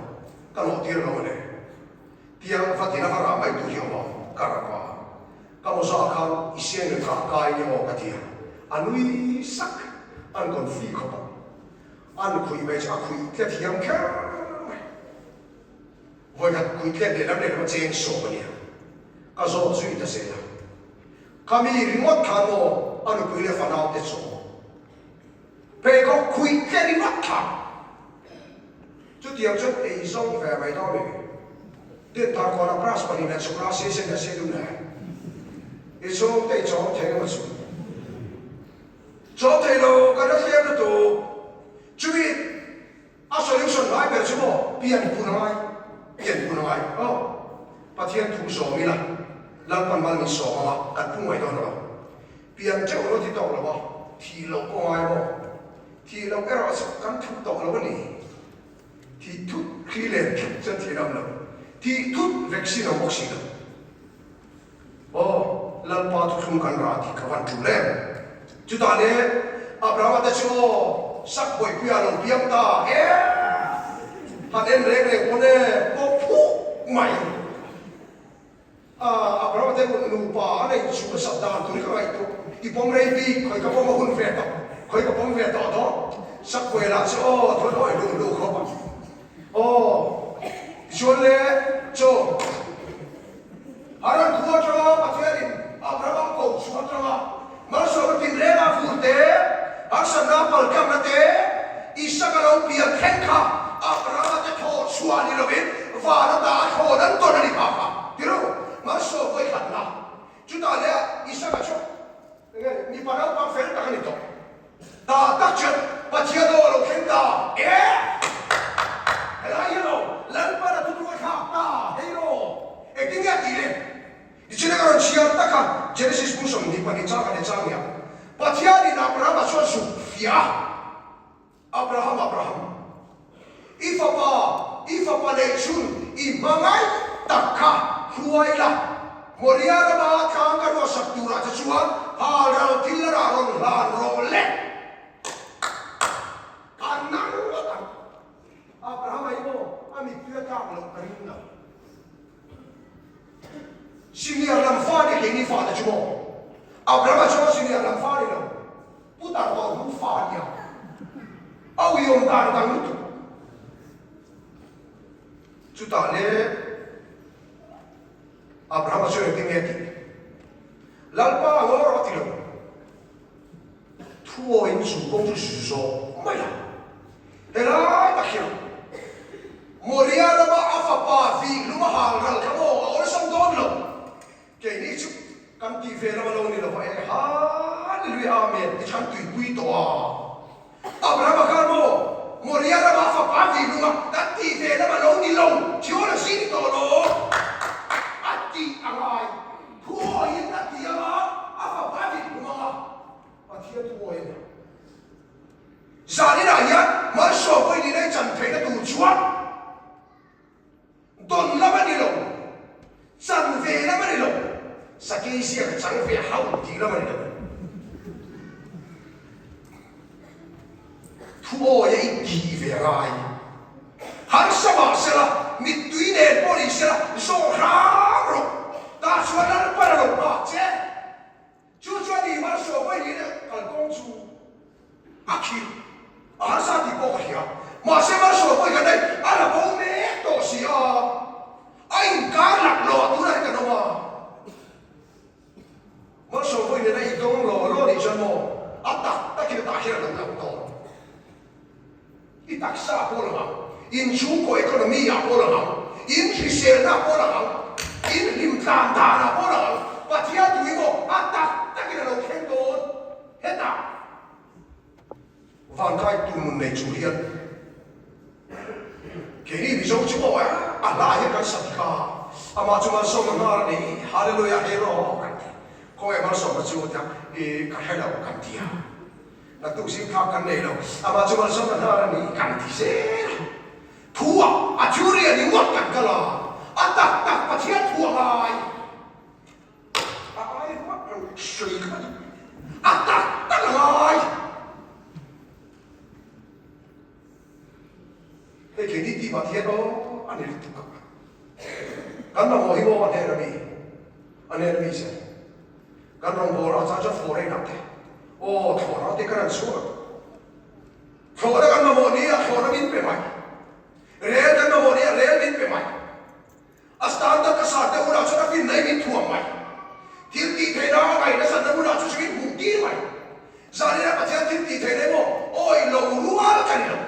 ka nawh tir lo a le. Tiang va tina va rah mai tur hi awm a, ka rap a. Ka mawza khan i siangel kha a kai nia aw ka ti a, a nui sak, an confi khawp a, an khuih mai chu a khuih tlet hiam kher mai. Vawikhat khuih tlet lehlam lehlam a cheng sawm a nia, ka zawt zui ta zel a. Ka mi ringawt khan maw a nupui leh fanau te chaw pheikhawk khuih tlet ringawt kha. Chutiang chuan ei zawng ve mai dawn e. Dinthar kawnah grass pahnih leh chhuk la sei sen leh sei dum leh i chhung te i chawm thei emaw chu. Chawm thei lo kan la thliam lutuk. Chumi a solution lai ber chu maw pian phun a ngai, pian phun a ngai aw. Pathian thu zawm ila Lalpan mal min sawm anga kan phu mai dawn lo. Pian teuh lo ti tawk lo a, thih loh pawh ngai maw? Thih loh erawh chu kan thup tawh lo a ni. Thih thut hri len thut chuan thih ram lo. Thih thut vaccine a bawk si lo. Aw, Lalpa thuthlung kan rah tih ka van tul em? Chutah le Abrahama te chu aw, sak bawihpuia lo piang ta e! Han en reng reng pawn e, pawh phuk mai. Abrahama te nupa a neih chu a sak dan tur hi ka ngaihtuah. I pawm rei bik, khawi ka pawm a hun ve tawh, khawi ka pawm ve tawh dawn. Sakkuai lah chu aw thawn awi luh luh khawp ang. Aw, tichuan le chaw Haran khua atanga Pathianin Abrahama a koh chhuah atanga malsawmna tinrenga vur te, harsatna paltlamna te, Isaka lo pian thleng kha Abrahama te thaw chhuah ni lovin van ata a thlawn an tawn a ni kha kha. Tiru, malsawm vawi khatna. Chutah leh Isaka chu enge mipa naupang fel tak a ni tawh. Ta tak chuan Pathian aw a lo thleng ta e. Helai hian aw Lalpan a thutluk a thlak ta hei rawh. Engtin nge a tih le? Tichuan ka rawn chhiar tak a, Genesis bung 22 chang khat leh chang nia, Pathianin Abrahama chuan zuk fiah a, Abraham, Abraham, i fapa, i fapa neih chhun i hmangaih tak kha hruai la, Moria rama tlang ka ruahsak turah che chuan halral thil a rah rawn hlan rawh le. A nang ngawt ang. Abrahama hi maw a mittui a tlak loh ka ring lo. Senior lam fa ni keini fa te chu maw? Abrahama chuan senior lam fa ni lo, putar tawh hnu fa a nia. A uiawm dan dang lutuk. Chutah le Abrahama chuan engtin nge tih? Lalpa a ngaw rawh a ti lo. Thuawiin chu kawng chu zu zawk mai a. Helai tak hian Moria rama a fapa vih lum a hal ral kha maw a awlsam dawn lo. Keini chu kan tih ve lam a lo ni lo va e, Hallelujah Amen ti chu kan tuipui tawh a. Abrahama khan maw Moria rama a fapa vih lum a kan tih ve lam a lo ni lo, theology ni tawh lo a tih a ngai. Thuawiin a ti anga a fapa vih lum anga Pathian thuawiin a. Zaninah hian malsawm pawhin in ei chan theihna tur chuan dawn lam a ni lo, chan ve lam a ni lo, sakei ziak a chang ve hauh tih lam a ni lo. Thuawi a intih ve a ngai. Harsa mah sela, mittui nen pawh ni sela, zawh hram rawh. Tah chuan Lalpan a lo nghak che. Chu chuan i malsawm mai niin kalkawng chu a khirh a harsa tih pawh ka hria. Mahse malsawm pawh hi kan ei a la bo mek tawh si a, a inkar laklawh tunah hian kan awm a. Malsawm pawh nena i dawng law law nih chuan maw a tak takin a tah hian a lo lang tawh. I taksa pawh lang ang, inchhungkaw economy ah pawh lang ang, in hriselna ah pawh lang ang, in hlimtlan dan ah pawh lang ang, Pathian tui maw a tak takin a lo thleng dawn. Hetah vankai tu nun nei chung hian keini Mizo chu maw a hla hian kan sa dik a, amah chu malsawmna hnar a ni, Hallelujah, hero kan ti. Khawngaih malsawmna chu tia i ka hre lo kan ti a. Naktuk zing thlak kan nei lo, amah chu malsawmna hnar a ni kan ti zel a. Thu a, a theory a ni ngawt kan kal a, a tak tak Pathian thu a ngai. A ai ruat lo sawi kha a ni. A tak tak a ngai. Hei keini tih Pathian aw a ni lutuk a. Kan mamawh hi maw a hnen a mi? A hnen a mi che? Kan rawngbawlna a chang chuan foreign ah te, aw thlawhna te kan han chhuak a. Thlawhna kan mamawh ni a thlawhna min pe mai. Rel kan mamawh ni a rel min pe mai. A standard a sar deuh hunah chuan a fin mai min thuam mai. Thil tih theihna a ngaih nasatna hunah chu chu min hmuh tir mai. Zanina Pathian thil tih theihna emaw awi lo rual ka ni lo.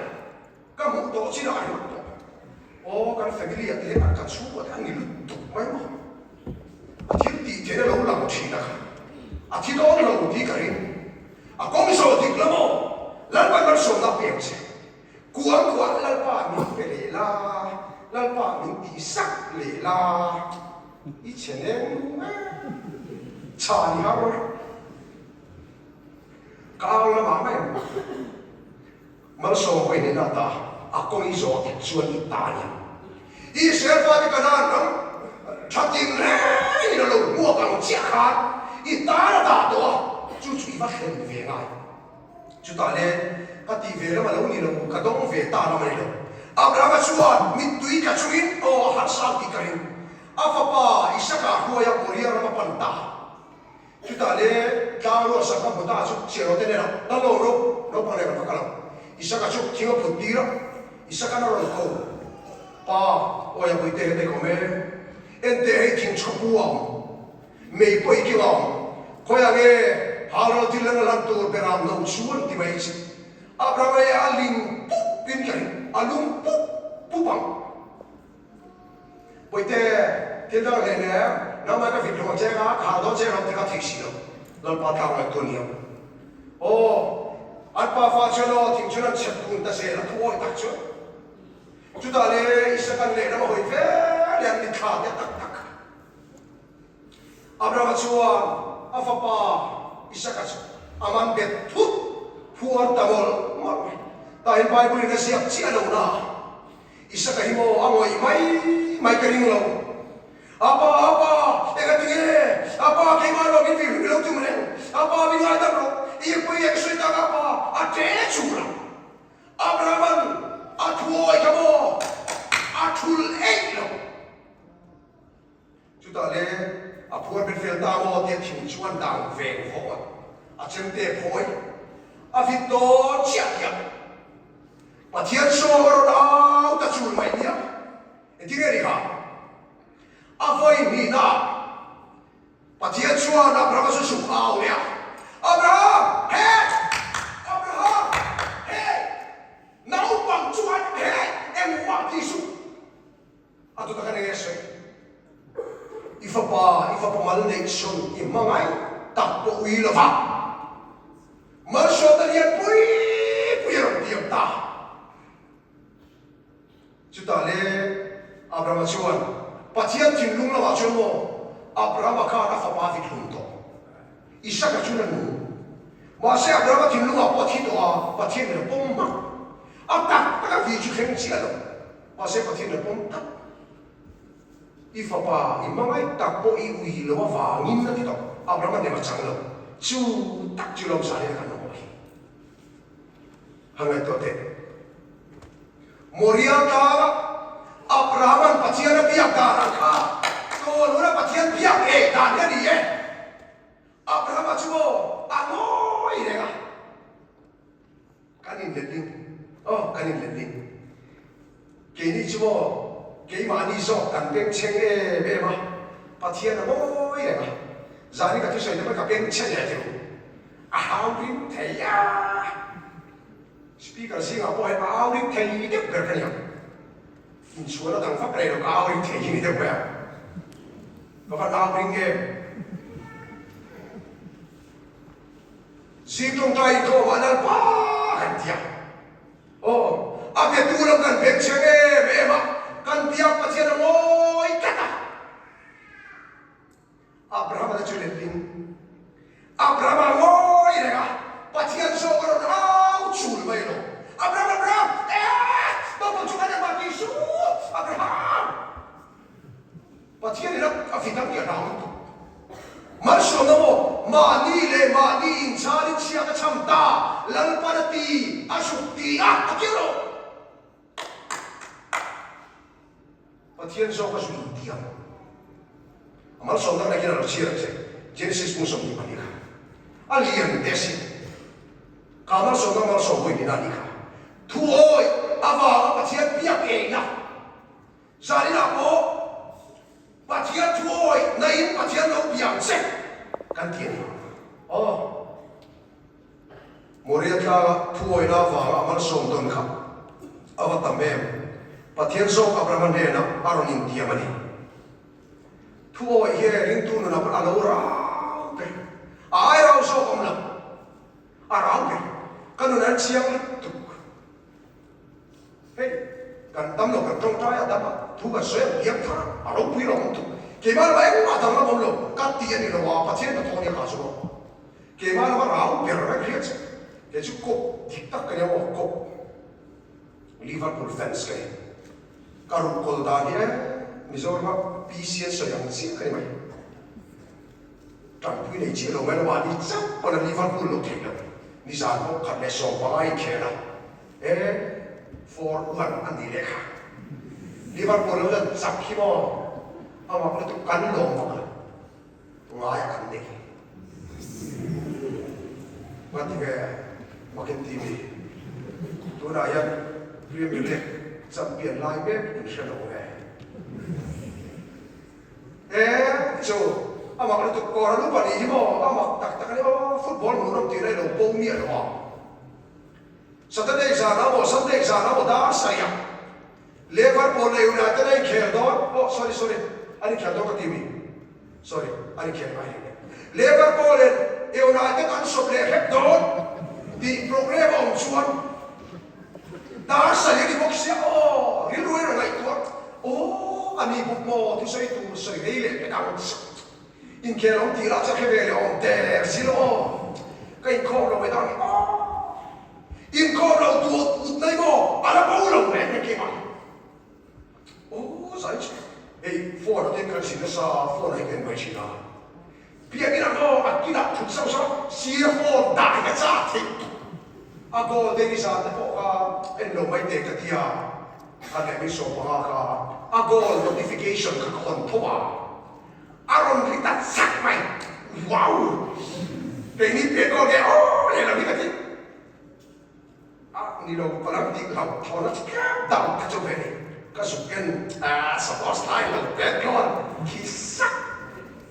Ka hmuh tawh chinah a hlawt tawh. Aw kan family ah te hian an kan chhungkua te an ni lutuk mai maw. A thil tih theihna lo lang thin a kha. A thi dawn lo tih ka ring. A kawng zawh dik la maw? Lalpan malsawmna a pek che. Kuang kuah Lalpa min pe leh la, Lalpa min tih sak leh la, i chhe neng nung em? Chhan i har ka au lamah mai ang. Malsawm hawi hnenah ta a kawng i zawh dik chuan i ta nia. Israel fate Kanaan ram tha tinrengin a lo hmuak ang chiah khan i tan a dah tawh a, chu chu i va thlen ve ngai. Chutah le, ka tih ve lam a lo ni lo, ka dawng ve ta lam a ni lo. Abrahama chuan mittui tla chungin, Aw, a harsa tih ka ring. A fapa Isaka hruaia Moria ram a pan ta. Chutah le, tlang ruahsak ka hmu ta chu Chiarote hnenah, Dam lo rawh, naupang leh kan va kal ang. Isaka chu thing a phut tir a, Isaka'n a rawn ko. Pa, awi a puite hetei ka awm e. Enteh hei thing chho pu a awm. Mei pawh i keng a awm. Khawiah nge Haural thil leng a hlan tur beram no chu an ti mai che. Abraham hi a ling pup in ka ring, a lung pup pup ang. Pawite, thil dang hlei nen, nangmah ka vit hlawh cheng a, ka hal dawn cheng lo ti kha theih si lo. Lalpa tlang ngaihtuah ni ang. Aw, an pafa chuan aw thing chuan an chep dun ta zel a, thu awih tak chuan. Chutah le Isaac-a'n lehlam a hawi ve leh an mitthla te tak tak. Abrahama chuan a fapa Isaka chu a man bet thut phuar ta mawlh mawlh mai. Tahin Bible-in a ziak chiah lo na, Isaka hi maw a ngawih mai mai ka ring lo. Apa, apa, engati nge? Apa, keimah erawh min vihhlum i lo tum reng. Apa, min ngaidam rawh. I pui eng sawi tak apa, a ṭe chur ang. Abrahama'n a thuawi kha maw a thul eih lo. Chutah le a phuar bet fel ta maw tia thing chu an dang veng vawk a, a chemte phawi a vit dawn chiah chiah. Pathian sawm a rawn au ta chul mai nia. Engtin nge ni kha? A vawi hnihna ah Pathian chuan Abraham a chu zuk au leh a, Abraham, hey! Abraham, hey! Naupang chuan hey! Engmah ti suh. A tu taka nge sawi? I fapa, i fapa mal neih chhun i hmangaih tak pawh ui lo va. Malsawmna lian pui pui a rawn tiam ta. Chutah le Abrahama chuan, Pathian thinlung lamah chuan maw Abrahama khan a fapa vit hlum tawh? Isaka chuan a nu. Mahse Abrahama thinlungah pawh a thi tawh a, Pathian in a pawm hmak. A tak tak a vi chu thleng chiah lo. Mahse Pathian a pawm tak. I fapa i hmangaih tak pawh i ui lo avangin a ti tawh. Abraham a nem a chang lo. Chu tak chu lo zan in a kan mamawh hi. Han ngaihtuah teh. Moria tlanga Abraham-a'n Pathian a biak dan ang kha tun huna Pathian biak ngei dan hi a ni e. Abraham-a chu maw a ngawi reng a. Kan inletling, aw kan inletling. Keini chu maw keimahni zawk kan bengchheng em em a, Pathian a mawi reng a, zani ka thusawi te pawh ka bengchhe leh teh u, a hau ring thei a, speaker zingah pawh hian a au ring thei deuh ber ka ni ang, inchhuan a dang vak rei lo ka au ring thei hi ni deuh mai ang, ka van au ring em. Zing tawngtai inkhawm ah Lalpa kan ti a. Aw, a biatu lam kan beng chheng em em a, kan biak Pathian a ngawi tlat a. Abraham-a te chu letling. Pathian in a vit ang tih a hlau lutuk. Malsawmna maw mahni leh mahni inchhalin chhiat a chham ta, Lalpan a ti, a zuk ti a, a ti rawh. Pathian zawk a zui intiam. A malsawmna kan hian a lo chhiar ang che, Genesis hmun 22 kha. A lian teh asin. Ka malsawmna malsawm pawhin min a nih kha. Thuawi avanga Pathian biak eina. Zaninah pawh Pathian thuawi nain Pathian lo biak che kan ti a ni. Aw. Moria tlanga thuawina avanga a malsawm dawn kha a va tam em! Pathian zawk Abrahama hnenah a rawn intiam a ni. Thuawi hi ringtu nunah pawh a lo rau ber. A ai rau zawk awm lo. A rau ber. Ka nun an chiang lutuk. Hei, kan dam lo, kan tawngtai a dam a, thu kan sawi a, biak thar a, a ropui lo awm tuk. Keimah lama engmah dang lam awm lo, ka ti a ni lo a, Pathian ka thaw nia kha chu aw. Keimah lama rau ber reng hriat che, kei chu kawp dik tak ka nia aw, kawp Liverpool fans ka ni. Ka ruhkawl dan hi e, Mizorama PC an sawi ang chiah ka ni mai. Tanpui nei chiah lo mai lo mahni chauh pawn a Liverpool lo theih lo. Nizan pawh 115 inkhel a. E 4-1 a ni leh kha. Liverpool lo chuan chak hi maw a mak lutuk kan lawm bawk a, ngai a kan nei. Ngati nge makin ti mi? Tunah hian Premier League champion lai mek in hre lo nge? E chu a mak lutuk kawr a lu pahnih hi maw a mak tak tak a ni aw, football hmuhnawm tih na i lo bo miah lo a. Saturday zan a maw Sunday zan a maw dar saih a Liverpool leh United a inkhel dawn oh sorry sorry an inkhel dawn ka ti mi sorry an inkhel ngai hlei nen Liverpool in United an sawp leh hrep dawn tih program a awm chuan dar saih a ni bawk sia aw rilru in a ngaihtuah aw a ni bawk maw thusawi tur sawi rei leh pek ang Inkhel awm tih lah chu a hre ve leh awm der si lo aw. Ka inkhawm lo mai dawn ni aw. Inkhawm lo tu ut mai maw a la bo lo reng reng keimah hi. Aw zai chu hei phone a ten kan zin nasa a phone ah hi ka en mai thin a. Biakinn ah maw a kinah thut sauh sauh a sir phone dah hi ka chak theih tuk. A goal te nizan te pawh kha en lo mai teh ka tia. Kha leh min 15 kha a goal notification kha ka on tho a. A rawn ri ta chak mai. Wow! Keini petrol nge aw leh lo hi ka ti. A ni lo ka lam dik lo thawn a tlem dang ka chu ve ni. Ka zuk en a suppose tlai lo petrol khi sak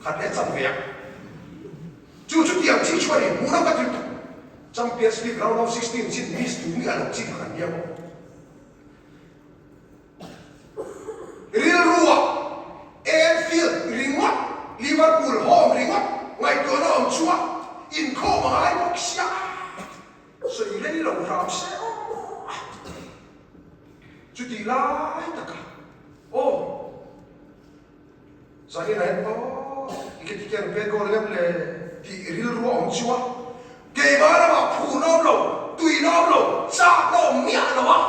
khat leh cham ve a. Chu chu tiang chi chuan in hmuh lo ka ti lutuk. Champions League round of 16 chin miss duh miah lo chi kha kan nia maw. Rilrua Anfield ringawt, Liverpool home ringawt ngaihtuahna awm chunga inkhawm a ngai bawk sia, sawi rei lo hram se aw. Chutih lai taka aw Zaninah hian aw i ka ti kiang pek aw lem le tih rilrua awm chunga keimah lamah phurna awm lo, tuina awm lo, chakna awm miah lo a.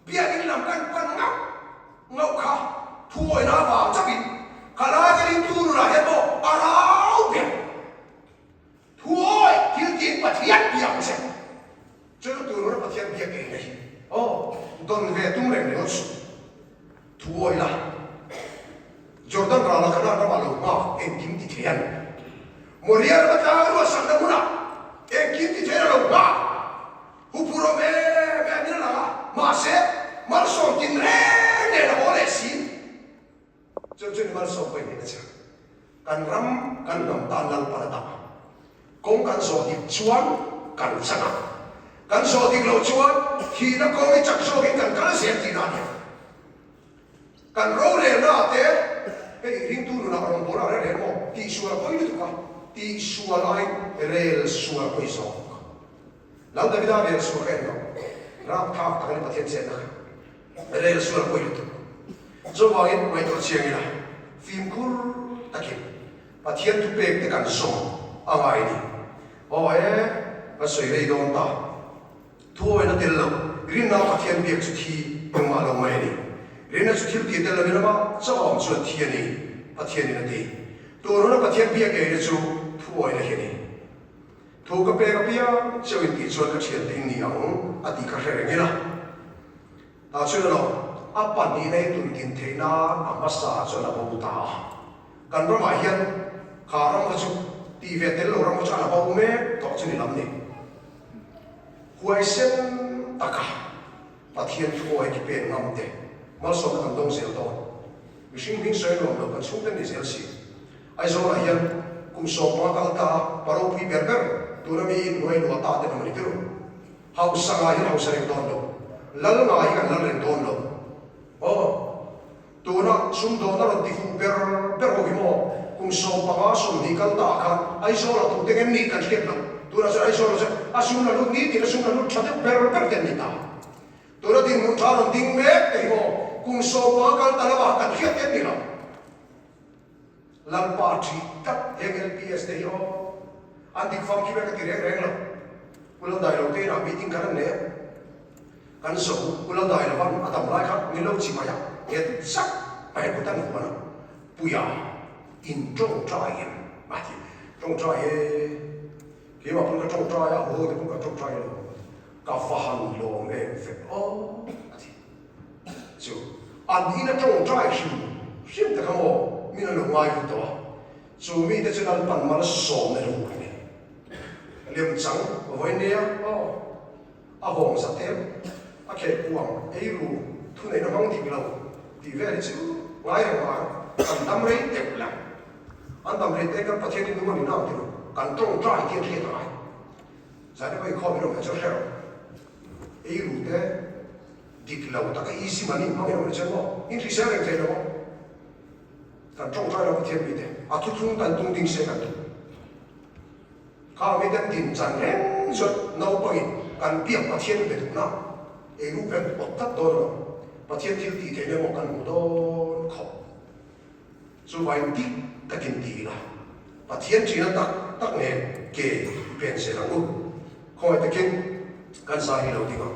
Biakinn lam kan pan ngauh ngauh kha thuawina avang chauhin ka lai ka ringtu nunah hian maw a rau ber. Thuawi thil tiin Pathian biak che. Chu chu tur nuna Pathian biak ngei na hi aw dawn ve tum reng ringawt suh. Thuawi la. Jordan rala Kanaan ramah lo nghak engkim ti thei an. Moria rama tlang ruahsakna hmunah engkim ti thei a lo nghak. Huphur awm em em in a lang a, mahse malsawm tin reng nen a haw leh si. Chu chu ni malsawm pawhin nih na che. Kan ram kan hnam tan Lalpan a dah. Kawng kan zawh dik chuan kan chan a, kan zawh dik loh chuan thihna kawng hi chak zawkin kan kal zel tihna a ni ang. Kan rorelna ah te hei ringtu nunah rawngbawlna ah reng reng maw tihsual a pawi lutuk a, tihsual aiin rel sual a pawi zawk. Lal Davida rel sual ka en lo. Rapthlak tak a ni Pathian chenna kha. Rel sual a pawi lutuk. Chuvangin ngaihtuah chiang ila, fimkhur takin Pathian thupek te kan zawm a ngai a ni. Aw e, ka sawi rei dawn ta. Thuawina tel lo, rinna Pathian biak chu thi engmah lo mai a ni. Rinna chu thil tih tel lovin amah chauh a awm chuan thi a ni, Pathianin a ti. Tun huna Pathian biak eina chu thuawina hi a ni. Thu ka pek apiang chauh in tih chuan ka thiante in ni ang a tih kha hre reng ila. Tah chuan elo, a pahnihna hi tun din theih nan a hmasa chuan a bo ta a. Kan ramah hian kha ram kha chu tih ve tel lo ram kha chu a la bo mek tawh chu ni lam ni. Huaisen taka Pathian thuawi ki pen ngam te malsawmna kan dawng zel dawn. Mihring hming sawi nuam lo kan chhungte ni zel si. Aizawlah hian kum 15 kal ta pa ropui ber ber tuna mi inhnuai luah ta te hnam a ni tirh. Hausa ngai hian hausa reng dawn lo. Lal ngai hi kan lal reng dawn lo. Aw. Tuna sumdawn a rawn ti fuh ber ber ho hi maw? Kum 15, 20 kal ta ah khan Aizawlah tute nge nih kan hriat loh. Tunah chuan Aizawlah chuan a sum la lut ni tiin a sum la lut tha deuh ber ber te an ni ta. Tuna dinhmun tha rawn ding mek te hi maw? Kum 15 kal ta lamah kan hriat te an ni lo. Lalpa ṭhi tak heng LPS te hi aw. An dik fam khi ber ka ti reng reng lo. Pu Laldailo te inah meeting kan an nei a. Kan zo Pu Laldailo van a dam lai kha min lo chi mai a, nghet zak mai a kut an huan a. Puia in ṭawngṭai em? A ti. Ṭawngṭai e, keimah pawn ka ṭawngṭai a, haw te pawn ka ṭawngṭai lo. Ka va han lawm em vek aw a ti. Chu an ina ṭawngṭai hrim hrim te kha maw min an lo ngai ru tawh a, chu mite chu Lalpan malsawmna hi vur a ni. Lemchang vawi nia aw a hawng zat em a kheh kuang ei ru thuneihna hmang dik lo tih vel hi chu ngai reng a kan dam rei teuh lo. An dam rei te kan Pathian in nung a ni nang ti lo kan ṭawngṭai tih an hriat a ngai. Zan emaw inkhawm in awm leh chu hre rawh. Ei ru te dik lo taka easy money hmang in awm leh chuan maw in hrisel reng thei lo maw? Kan ṭawngṭai lo Pathian mite a thuthlung kan tung ding se kan duh. Khang miten din chan reng chuan naupangin kan biak Pathian be duhna ei ru pen awt tlat dawn lo. Pathian thil tih theihna emaw kan hmu dawn khawp. Chuvangin dik takin ti ila, Pathian ṭihna tak tak nen ke i pen zel ang u. Khawngaih takin kan zai hi lo ding ang.